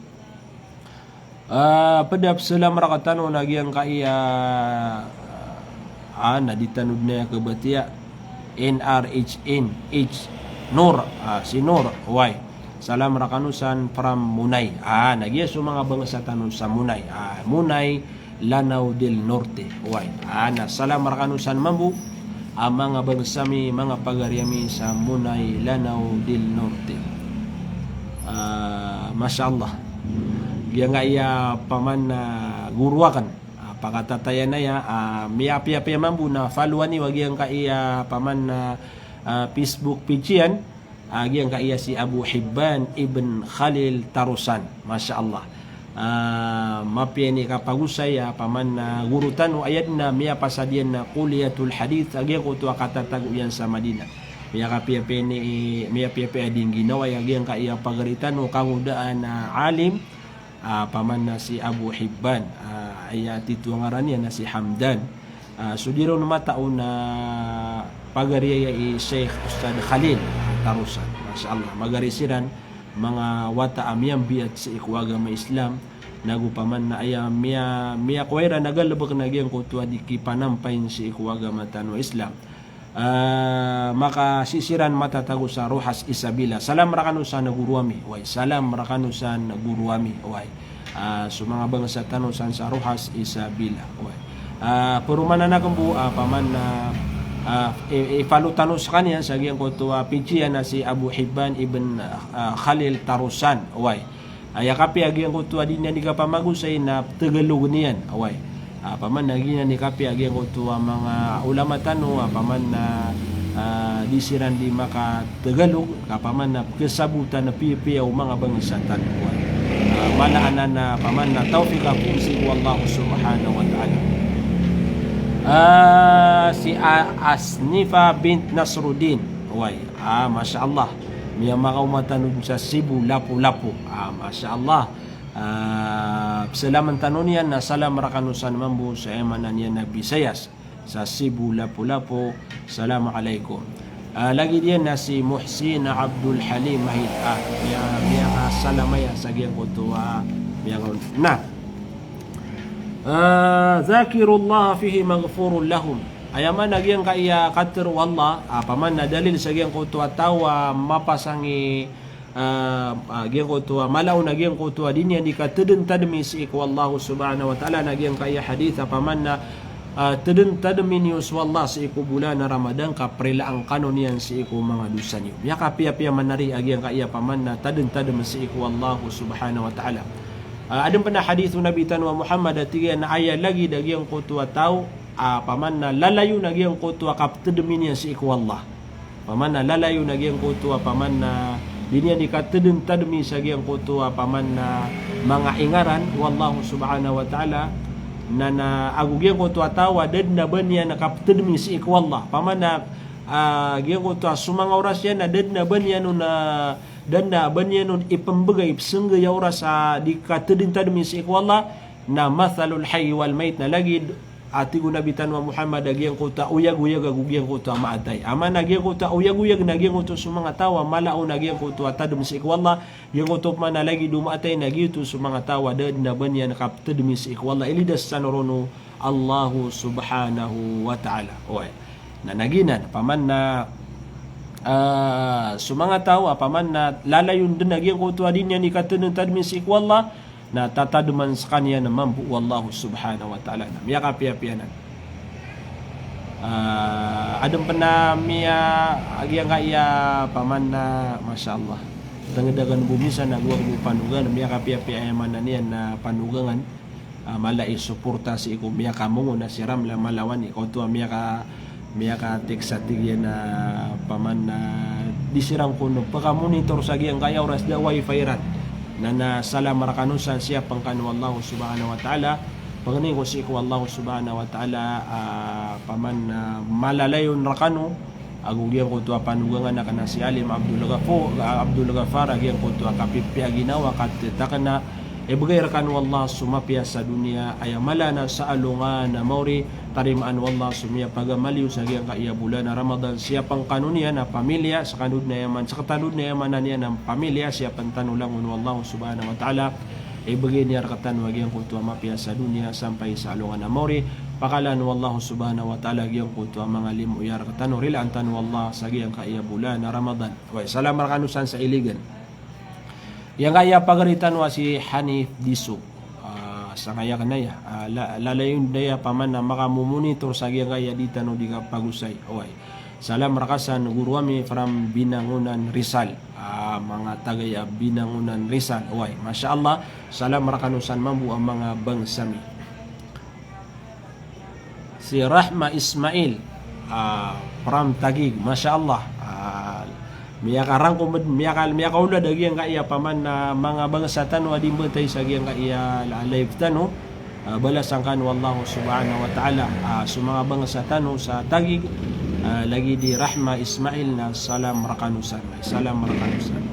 Ah, pd a psalam rktano na giyangkaya, ah, na di tano dn aya kabatiya. N R H N H. Nur, ah, si Nur, wai. Salam rkano san from Munay. Ah, na giya so manga bangsa tano sa Munay. Ah, Munay, Lanao del Norte. Wai. Ah, na salam rkano san mambo a manga bangsa mi, manga pagari ami sa Munay, Lanao del Norte. Ah, masha Allah. Giyangkaya paman a goro akn. Ah, pakatataya aya, ah, miyapiyapiya mambo na follow ani wa giyangkaya paman a, ah, Facebook page iyan, ah, giyangkaya si Abu Hibban ibn Khalil Tarusan. Masha Allah. Ah, mapiya ini kapagosay a paman a goro tano, aya dn a miyapasad iyan na Kulliyatul Hadith, a giyangkoto a katatago iyan sa Madinah. Miyakapiyapiya ini, miyapiyapiya dn ginawa aya giyangkaya pagari tano, kangodaan a alim, ah, paman a si Abu Hibban, ah, aya tito a ngaran iyan na si Hamdan. Ah, so di ron matao na pagari aya i Sheikh Ustadh Khalil, ah, Tarusan. Masha Allah, magari siran, manga wata a miyambiyat sii ko agama Islam, nago paman a aya miya-, miyakowa iran a galbk na giyangkoto a di kipanampayin sii ko agama tano a Islam. Ah, makasisiran matatago sa Roxas Isabela. Salam rkano san goro ami, wai. Salam rkano san goro ami, wai. Ah, so manga bangsa tano san sa Roxas Isabela, wai. Ah, paromanan akn bo, ah, paman a, ah, i, i-follow tano skaniyan sa giyangkoto a page iyan na si Abu Hibban ibn, ah, Khalil Tarusan, wai. Aya kapiya giyangkoto a di niyan di kapamagosay na ptagalog niyan, wai. Ah, paman a giyanan i kapiya giyangkoto a manga ulama tano, ah, paman a, Ah, di siran di maka-Tagalog, ka paman na pkhasabotan a piyapiya o manga bangsa tano. Ah, mala anan a paman na tawfiq ako sii ko Allah subhanahu wa ta'ala. Ah, si A-, Asnifa bint Nasruddin. Oway. Ah, masha Allah. Miyamakaoma tano sa Sibu Lapu-Lapu. Ah, masha Allah. Ah, psalaman tano niyan na salam rakano san mambo sa aya maana niyan na Bisayas. Sa Sibu Lapu-Lapu, salam alaikum. Ah, lagid iyan na si Muhsin Abdul Halim Mahid. Ah, miya, miyakasalam aya sa giyangkoto a, miya, na. Ah, dhakirullaha fihi maghfurun lahum. Aya maana giyangkaya katharo o Allah, ah, paman na dalil sa giyangkoto a taw a mapasang i ah, ah, giyangkoto a, mala on a giyangkoto a di niyan di katadntadmi sii ko Allah subhanahu wa ta'ala, na giyangkaya hadith a paman na, ah, tadntadmi niyo so Allah sii ko bolan a Ramadan ka prilaan kano niyan sii ko manga dosa niyo. Miyakapiyapiya man ari a giyangkaya paman na tadntadm sii ko Allah subhanahu wa ta'ala. Ah, adn pn a hadith o Nabi tano a Muhammad a tig iyan a aya lagid a giyangkoto a taw a paman na lalayon a giyangkoto a kaptadmi niyan sii ko Allah. Paman na lalayon a giyangkoto a paman na di niyan di katadntadmi sa giyangkoto a paman na manga ingaran o Allah subhanahu wa ta'ala, na, na ago giyangkoto a taw a da dn a ba niyan kaptadmi sii ko Allah. Paman na, ah, giyangkoto a so manga oras iyan na da dn a ba niyan on, ah, da dn a ba niyan on ipmbgay, ipsnggay a oras a di katadntadmi sii ko Allah, na mathalul hayyi wal mayyit, na lagid a tig o Nabi tano a Muhammad a giyangkoto a oyagoyag ago giyangkoto a maatay. Aya maana giyangkoto a oyagoyag na giyangkoto so manga taw a mala on a giyangkoto a tadm sii ko Allah, giyangkoto pman a lagid o maatay na giyoto so manga taw a da dn a ba niyan kaptadmi sii ko Allah. Ilidas tano ron o Allah subhanahu wa ta'ala. Oway. Na giyanan, paman na, ah, so manga taw a paman na lalayon dn a giyangkoto a di niyan di katadntadmi sii ko Allah, na tatadman skaniyan mambo o Allah subhanahu wa ta'ala. Na miyakapiyapiya anan. Ah, adn pn a miya, a giyangkaya paman na, masha Allah. Tngd akn bo minsan ago akn bo panogangan, miyakapiyapiya aya maana niyan na panogangan. Ah, mala i suporta sii ko miyakamongo na si Ramla Malawani, kaoto a miyaka, miyaka-text a tig iyan a paman na di siran kon pkamonitor sa giyangkaya oras da wifi iran. Na, na salam rakano san, siyapn kano o Allah subhanahu wa ta'ala. Pangnin ko sii ko Allah subhanahu wa ta'ala, ah, paman na malalayon rakano ago giyangkoto a panogangan akn a si Alim Abdul Ghafu-, Abdul Ghaffar a giyangkoto a kapipiya a ginawa ka tet akn a ibgay rakano o Allah so mapiya sa doniya, aya mala na sa alongan a maori, tarimaan o Allah so miyapagmaliyo sa giyangkaya bolan a Ramadan, siyapn kano niyan a pamilya, sktano dn a aya man, sktano dn a aya maana niyan a pamilya, siyapn tano langon o Allah subhanahu wa ta'ala, ibgay niyan rktano a giyangkoto a mapiya sa doniya sampay sa alongan a maori, pakalaan o Allah subhanahu wa ta'ala giyangkoto a manga limo iyan rktano, rilaan tano o Allah sa giyangkaya bolan a Ramadan. Oway, salam rakano san sa Iligan. Giyangkaya pagari tano a si Hanif Diso. Ah, sangaya kn aya. Ah, la-, lalayon dn aya paman na makamomonitor sa giyangkaya di tano di kapagosay. Oway. Salam rka san goro ami from Binangonan, Rizal. Ah, manga tagay a Binangonan, Rizal. Oway. Masha Allah. Salam rakano san mambo a manga bangsa mi. Si Rahma Ismail, ah, from Taguig, masha Allah. Ah, miyakarangkom, miyaka-, miyakaolad a giyangkaya paman na manga bangsa tano a di mbtay sa giyangkaya la-, live tano. Ah, balasan kano o Allah subhanahu wa ta'ala. Ah, so manga bangsa tano sa Taguig, ah, lagid i Rahma Ismail na salam rakano san. Salam rakano san.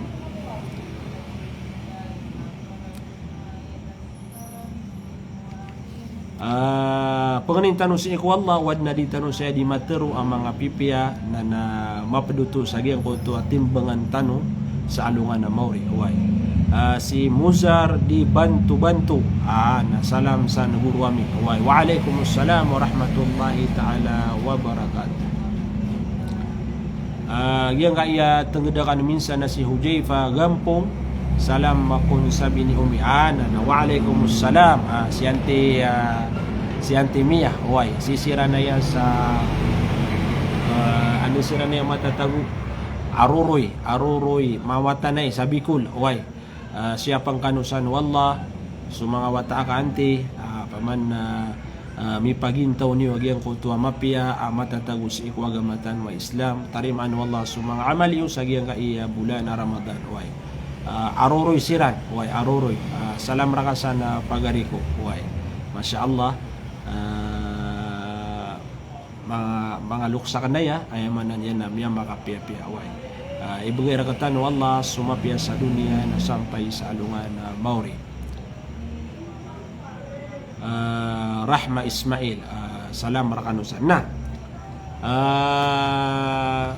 Ah, pangnin tano sii ko Allah, o adn a di tano saya di matero a manga pipiya na, na mapd oto sa giyangkoto a timbangan tano sa alongan a maori. Oway. Ah, si Muzar di Bantu-Bantu. Ah, na salam san goro ami. Oway. Wa alaikumussalam warahmatullahi ta'ala wabarakatuh. Ah, giyangkaya tngd akn minsan a si Hujaifa Gampong, salam akn sa bini Omi. Ah, na, na, wa alaikumussalam. Ah, si Anti, ah, si Anti Mia, oway. Si siran aya sa, ah, ano siran aya matatago? Aroroy, Aroroy, Mawatanay, sa Bicol, oway. Ah, siyapn kano san o Allah, so manga wata a ka Anti, ah, paman, ah, Ah, mipagintaw niyo a giyangkoto a mapiya a matatago sii ko agama tano a Islam. Tarimaan o Allah so manga amal iyo sa giyangkaya bolan a Ramadan, oway. Ah, aroroy siran, oway, aroroy. Ah, salam raka san a pagari ko, oway. Masha Allah. Ah, manga, manga loks akn aya, aya maana niyan na miyamakapiyapiya, oway. Ah, ibgay rktano o Allah so mapiya sa doniya na sampay sa alongan a maori. Ah, Rahma Ismail, ah, salam rkano san. Na, ah,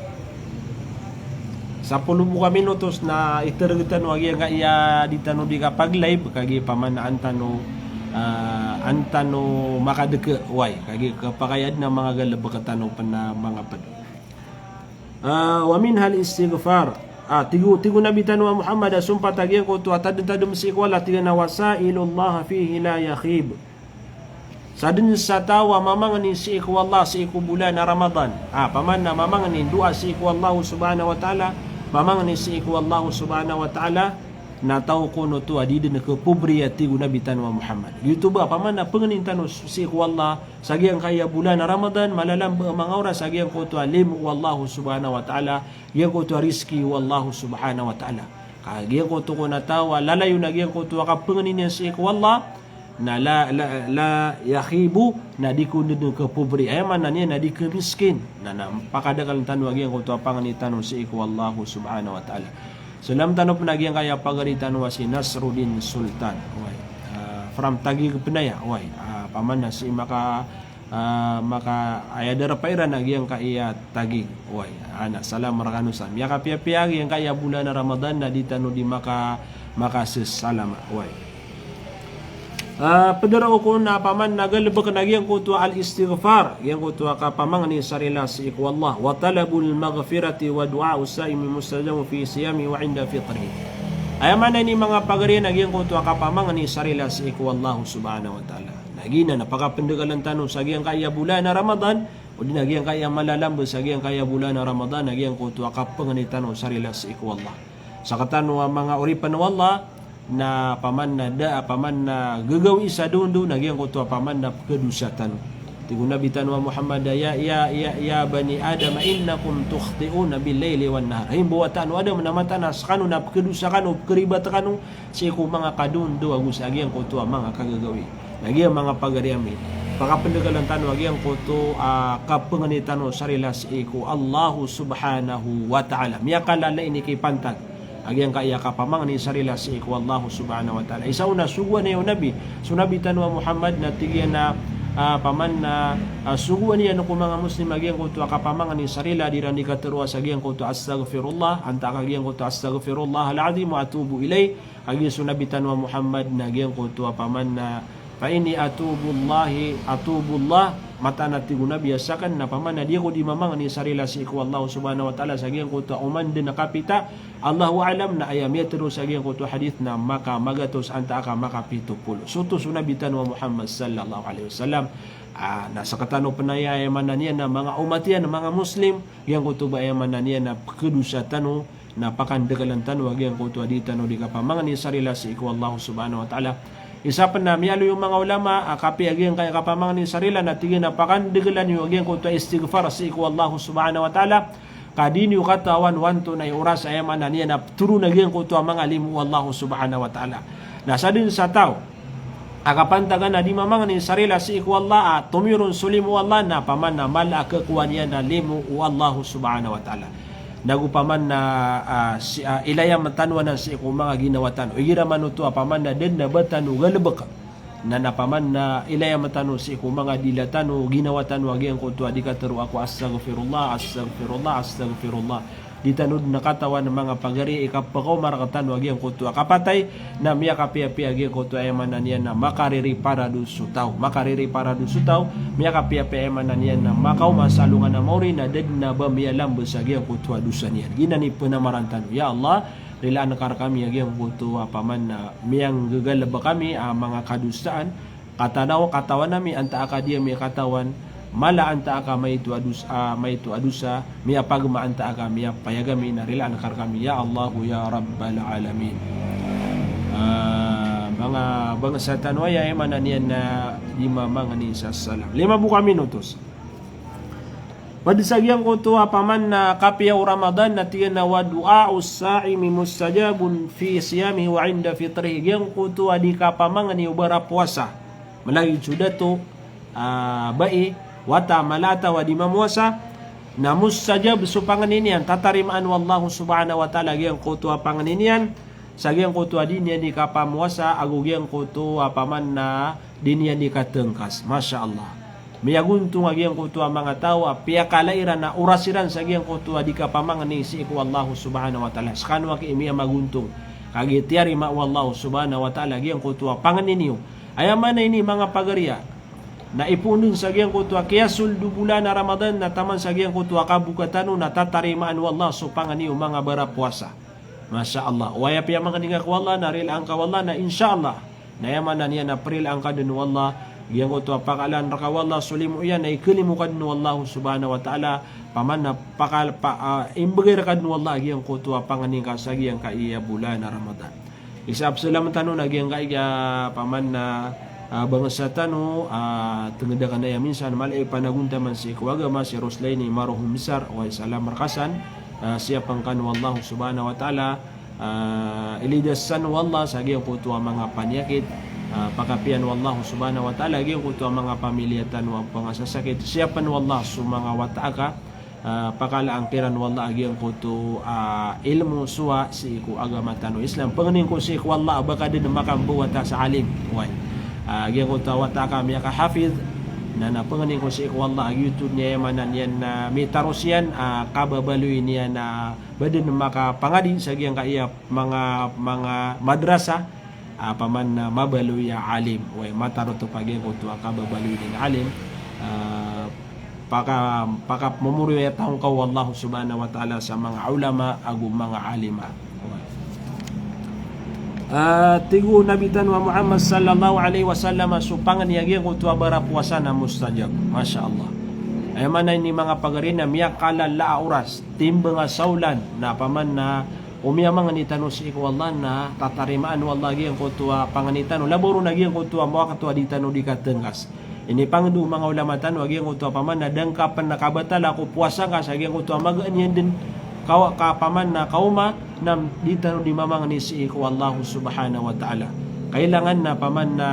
sapolo bo ka minutos na iter rktano a giyangkaya di tano di kapag-live, kagiya pamanaan tano, ah, an tano makadk, oway, kagiya kapakay adn a manga galbk tano pn a manga pd. Ah, wa minhal istighfar. Ah, tig o, tig o Nabi tano a Muhammad a sompat a giyangkoto a tadmtadm sii ko Allah, tig iyan a, "Wa sa'ilullah fihi la yakhib." Sadn sa taw a mamangni sii ko Allah sii ko bolan a Ramadan. Ah, paman na mamangni, doa sii ko Allah subhanahu wa ta'ala, mamangni sii ko Allah subhanahu wa ta'ala, na taw kon oto a di dn kapobri, a tig o Nabi tano a Muhammad. Giyoto ba, paman na pangnin tano sii ko Allah, sa giyangkaya bolan a Ramadan, malalamba a manga oras a giyangkoto a limo o Allah subhanahu wa ta'ala, giyangkoto a rizki o Allah subhanahu wa ta'ala. Ka giyangkoto kon a taw a lalayon a giyangkoto a kapangnin iyan sii ko Allah, na la, la, la yakhibu, na di kon dn kapobri. Aya maana niyan na di kamiskin. Na, na pakadakl tano a giyangkoto a pangni tano sii ko Allah subhanahu wa ta'ala. Salam tano pn a giyangkaya pagari tano a si Nasruddin Sultan. Oway. Ah, from Taguig pn aya, oway. Ah, paman na sii maka, ah, maka, aya darpa iran a giyangkaya Taguig. Oway. Ah, na salam rkano san. Miyakapiyapiya a giyangkaya bolan a Ramadan na di tano di maka, makasasalama. Oway. Ah, pd roo kon a paman na galbk na giyangkoto a al-istighfar, giyangkoto a kapamangni sa rila sii ko Allah, wa talabul maghfirati wa du'a'us sa'imi mustajabun fi siyamihi wa 'inda fitrihi. Aya maana ini manga pagari na giyangkoto a kapamangni sa rila sii ko Allah subhanahu wa ta'ala. Na giyanan a pakapndaklan tano sa giyangkaya bolan a Ramadan, odi na giyangkaya malalamba sa giyangkaya bolan a Ramadan, na giyangkoto a kapangni tano sa rila sii ko Allah. Sktano a manga oripn o Allah, na paman na da, paman na gagawii sa dondo, na giyangkoto a paman na pkhadosa tano. Tig o Nabi tano a Muhammad a, "Ya, ya, ya, ya bani Adam, innakum tukhti'una bil layli wan nahar." Hay mbawataan o Adam, na mataan a skano na pkhadosa kano, pkharibat kano sii ko manga kadondo ago sa giyangkoto a manga kagagawii. Na giya manga pagari ami, pakapndaklan tano a giyangkoto a kapangni tano sa rila sii ko Allah subhanahu wa ta'ala. Miyakalala ini kipantag a giyangkaya kapamangni sa rila sii ko Allah subhanahu wa ta'ala. Isa on na sogoan iyan o Nabi, so Nabi tano a Muhammad, na tig iyan a, ah, paman na, ah, sogoan iyan ko manga Muslim a giyangkoto a kapamangni sa rila, di iran di katharoa sa giyangkoto a astaghfirullah, antaa ka giyangkoto a astaghfirullahal azim wa atubu ilayh, kagiya so Nabi tano a Muhammad na giyangkoto a paman na, "Fa inni atubullahi, atubullah." Mataan a tig o Nabi a sakn na paman na di ako di mamangni sa rila sii ko Allah subhanahu wa ta'ala sa giyangkoto a oman dn a kapita. Allahu a'lam, na aya miyatharo sa giyangkoto a hadith na maka magatos antaa ka maka pito polo. Soto so Nabi tano a Muhammad sallallahu alaihi wasallam. Ah, na sktano pn aya, aya maana niyan na manga omat iyan, manga Muslim, giyangkoto ba aya maana niyan na pkhadosa tano, na pakandaklan tano a giyangkoto a di tano di kapamangni sa rila sii ko Allah subhanahu wa ta'ala. Isa pn a miyaaloy o manga ulama a kapiya a giyangkaya kapamangni sa rila na tig iyan a pakandaklan iyo a giyangkoto a istighfar sii ko Allah subhanahu wa ta'ala. Ka di niyo katawan o antonaa i oras a aya maana niyan na ptharoon a giyangkoto a manga limo o Allah subhanahu wa ta'ala. Na sadn sa taw a kapantagan a di mamangni sa rila sii ko Allah a tomiyoron so limo o Allah na paman na mala a khakowa niyan a limo o Allah subhanahu wa ta'ala. Nago paman na, ah, si, ah, ilayam tano anan sii ko manga ginawa tano. Igira man oto a paman na da dn a ba tano galbk, na, na paman na ilayam tano sii ko manga dila tano, ginawa tano a giyangkoto a di katharo ako astaghfirullah, astaghfirullah, astaghfirullah. Di tano dn katawan manga pagari i kapakaoma rktano a giyangkoto a kapatay, na miyakapiyapiya a giyangkoto a aya maana niyan na makaririparado so taw. Makaririparado so taw, miyakapiyapiya a aya maana niyan na makaoma sa alongan a maori na da dn a ba miyalamba sa giyangkoto a dosa niyan. Giyanan i pnamaran tano. Ya Allah, rilaan ka rkami a giyangkoto a paman na miyanggagalbk ami a manga kadosaan, katanaw, katawan ami antaa ka di ami katawan, mala antaa ka maito a dos-, ah, maito a dosa, miyapagma antaa ka miyapayag ami na rilaan ka rkami, ya Allah, ya Rabbal Alamin. Ah, manga Bangsa tano aya, aya maana niyan na di mamangni sa salam. Lima bo ka minutos. Pd sa giyangkoto a paman na kapiya o Ramadan na tig iyan a wa du'a'us sa'imi mustajabun fi siyamihi wa 'inda fitrihi. Giyangkoto a di kapamangni o barapowasa, malagid so dato, ah, bai, wata, mala a taw a di mamowasa, na mustajab so pangni niyan, tatarimaan o Allah subhanahu wa ta'ala giyangkoto a pangni niyan, sa giyangkoto a di niyan di kapamowasa, ago giyangkoto a paman na di niyan di katngkas. Masha Allah. Miyagontong a giyangkoto a manga taw a piyakala iran a oras iran sa giyangkoto a di kapamangni sii ko Allah subhanahu wa ta'ala. Skano aki miyamagontong. Kagiya tiyarima o Allah subhanahu wa ta'ala giyangkoto a pangni niyo. Aya maana ini manga pagari a na ipoon dn sa giyangkoto a kiyasold o bolan a Ramadan na taman sa giyangkoto a kaboka tano na tatarimaan o Allah so pangni o manga barapowasa. Masha Allah. Oway, a piyamangni ngka ko Allah na rilaan ka o Allah na insha Allah. Na aya maana niyan na prilaan ka dn o Allah. Giyangkoto a pakalaan rka o Allah so limo iyan na ikalimo ka dn o Allah subhanahu wa ta'ala. Paman na pakal-, pa, ah, imbgay rka dn o Allah giyangkoto a pangni ngka sa giyangkaya bolan a Ramadan. Isa a pzalam tano na giyangkaya paman na, ah, bangsa tano, ah, tngd akn aya minsan mala i panagontaman sii ko agama, si Roslaini Marohom Besar, oway, salam rka san, ah, siyapn kano o Allah subhanahu wa ta'ala, ah, ilidas san o Allah sa giyangkoto a manga paniyakit, ah, pakapiya o Allah subhanahu wa ta'ala giyangkoto a manga pamiliya tano a pangasasakit, siyapn o Allah so manga wata aka, ah, pakalaan kiran o Allah a giyangkoto, ah, ilmo, sowa sii ko agama tano Islam. Pangnin ko sii ko Allah a ba ka dn makambawata sa alim. Oway. Ah, giyangkoto a wata aka miyakahafidh, na, na pangnin ko sii ko Allah a giyoto niyan, aya maana niyan na mitaros iyan, ah, kababaloy niyan na ba dn makapangadi sa giyangkaya manga, manga madrasa, ah, paman na mabaloy a alim. Oway, matarotop a giyangkoto a kababaloy dn a alim. Ah, paka-, pakapmomoriyo aya taw ngka o Allah subhanahu wa ta'ala sa manga ulama ago manga alima. Oway. Ah, tig o Nabi tano a Muhammad sallallahu alaihi wasallam, so pangni a giyangkoto a barapowasa na mustajab. Masha Allah. Aya maana ini manga pagari na miyakalala a oras, timbang a saolan, na paman na o miyamangni tano sii ko Allah na tatarimaan o Allah giyangkoto a pangni tano. Labo ron a giyangkoto a mawakto a di tano di katngkas. Inipangndao o manga ulama tano a giyangkoto a paman na da ngka pn kabatala ko powasa ngka sa giyangkoto a magaan iyan dn kawa-, ka paman na kaoma na di tano di mamangni sii ko Allah subhanahu wa ta'ala. Kailangan na paman na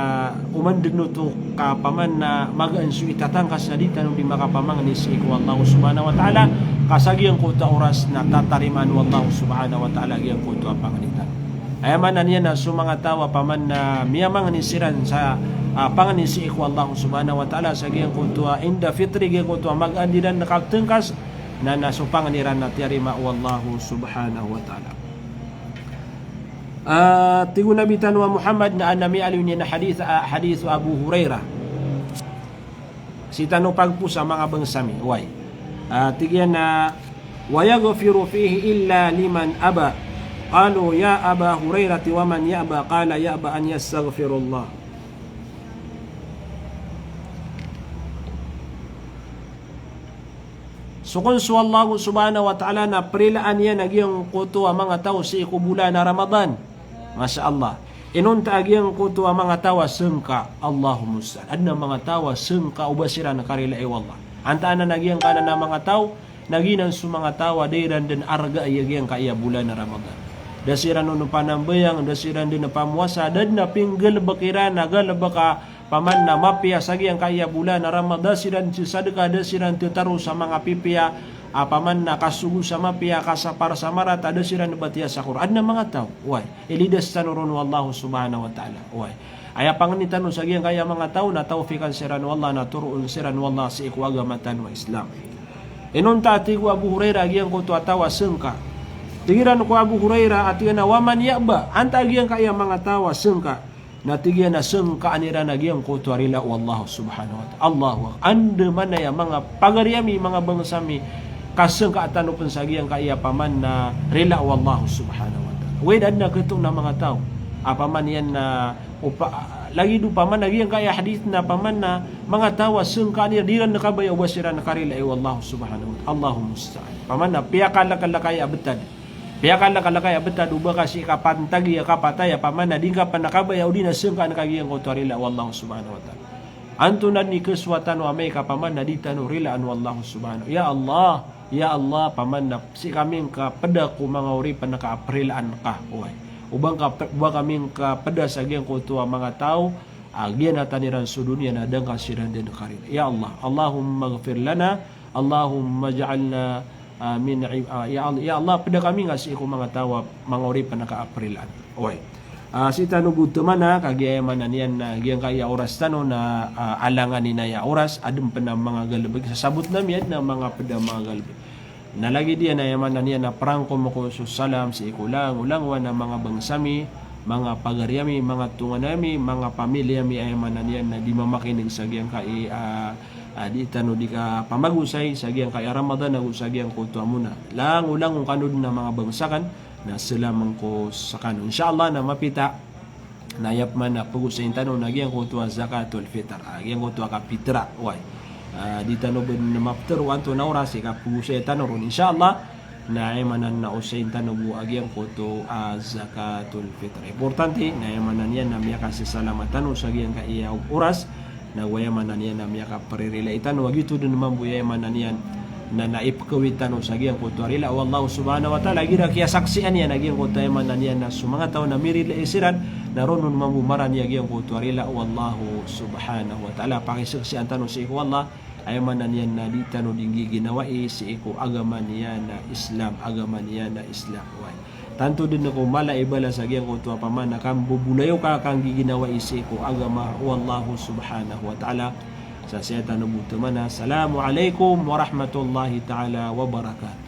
oman dn oto ka paman na magaan so itatangkas na di tano di makapamangni sii ko Allah subhanahu wa ta'ala, ka sa giyangkoto a oras na tatarimaan o Allah subhanahu wa ta'ala giyangkoto a pangni tano. Aya maana niyan na so manga taw a paman na miyamangni siran sa, ah, pangni sii ko Allah subhanahu wa ta'ala sa giyangkoto a inda fitri, giyangkoto a magaan iran katngkas, na, na so pangni iran na tiyarima o Allah subhanahu wa ta'ala. Ah, tig o Nabi tano a Muhammad na, na miyaaloy niyan a hadith, ah, hadith o Abu Hurairah. Sii tano pagpo sa manga bangsa mi, oway. Ah, tig iyan a, "Wa yaghfiru fihi illa liman aba." Qalu, "Ya Aba Hurairah, wa man ya'ba?" Qala, "Ya'ba an yastaghfirullah." So kon so Allah subhanahu wa ta'ala na prilaan iyan a giyangkoto a manga taw sii ko bolan a Ramadan. Masha Allah. Inonta a giyangkoto a manga taw a sangka, Allahul musta'an. Adn a manga taw a sangka o ba siran karilai o Allah. Antaa na giyangkanan a manga taw, na giyanan so manga taw a da iran dn argaay a giyangkaya bolan a Ramadan. Da siran on panambayang, da siran dn pamowasa, da dn a pinggalbk iran a galbk a paman na mapiya sa giyangkaya bolan a Ramadan, da siran dn sadka, da siran dn taro sa manga pipiya, a paman na kasogo sa mapiya, kasapar sa marata, da siran dn batiya sa Qur'an. Adn a manga taw, oway. Ilidas tano ron o Allah subhanahu wa ta'ala. Oway. Aya pangni tano sa giyangkaya manga taw na tawfiqan siran o Allah, na toroon siran o Allah sii ko agama tano a Islam. Inonta a tig o Abu Hurairah a giyangkoto a taw a sangka. Tig iran ko Abu Hurairah a tig iyan a, "Wa man ya'ba?" Antaa giyangkaya manga taw a sangka? Na tig iyan a sangkaan iran a giyangkoto a rila o Allah subhanahu wa ta'ala. Allahu akbar. Andamanaya manga pagari ami, manga bangsa mi, ka sangka tano pn sa giyangkaya paman na rila o Allah subhanahu wa ta'ala. Oway, da dn a khato na manga taw a paman iyan na opa-, lagid o paman a giyangkaya hadith na paman na manga taw a sangkaan iran, di iran kabaya o ba siran karilai o Allah subhanahu wa ta'ala. Allahul musta'an. Paman na piyakalklkaya a btad. Piyakalkalakay a btad o ba ka sii ka pantagi a kapatay a paman na di ngka pn kabaya o di na sangkaan ka giyangkoto a rila o Allah subhanahu wa ta'ala. Antonaa dn i kasowa tano amay ka paman na di tano rilaan o Allah subhanahu. Ya Allah, ya Allah, paman na sii kami ngka pda ko manga oripn ka a prilaan ka. Oway. O ba ngka p-, o ba kami ngka pda sa giyangkoto a manga taw a giyanatan iran so doniya na da ngka siran dn karila. Ya Allah, Allahumma ighfir lana, Allahumma ij'alna, ah, min i-, ah, ya Al-, ya Allah, pda kami ngka sii ko manga taw a manga oripn ka a prilaan. Oway. Ah, sii tano bo tmana, kagiya aya maana niyan na giyangkaya oras tano na, ah, alangan inaya oras, adn pn a manga galbk, sasabotn ami adn a manga pd a manga galbk. Na lagid iyan aya maana niyan na prangkom ako so salam sii ko langolangowan a manga bangsa mi, manga pagari ami, manga tonganay ami, manga pamilya mi, aya maana niyan na di mamakinig sa giyangkai, ah, ah, di tano di kapamagosay sa giyangkai a Ramadan ago sa giyangkoto a mona. Langolangowan kano dn a manga bangsa akn, na salam angko skano. Insha Allah na mapita na aya pman a pagosayin tano na giyangkoto a zakatul fitr. Ah, giyangkoto a kapitra, oway. Ah, di tano bo dn maptharoon antonaa oras i kapagosay tano ron, insha Allah. Na aya maana na osayin tano bo a giyangkoto a zakatul fitr. Importante na aya maana niyan na miyakasasalama tano sa giyangkaya oras. Na go aya maana niyan na miyakapririlai tano a giyoto dn mambo aya maana niyan na, na ipkawit tano sa giyangkoto a rila o Allah subhanahu wa ta'ala. Igira kiyasaksian iyan a giyangkoto aya maana niyan na so manga taw na mirilai siran, na ron on mambo marani a giyangkoto a rila o Allah subhanahu wa ta'ala. Pakisaksian tano sii ko Allah, aya maana niyan na di tano di nggiginawai sii ko agama niyan a Islam, agama niyan a Islam. Oway. Tanto dn ko mala i balas a giyangkoto a paman a kambobolayoka, kanggiginawai sii ko agama o Allah subhanahu wa ta'ala. Sa saya tano bo tmana. Assalamu alaikum warahmatullahi ta'ala wabarakatuh.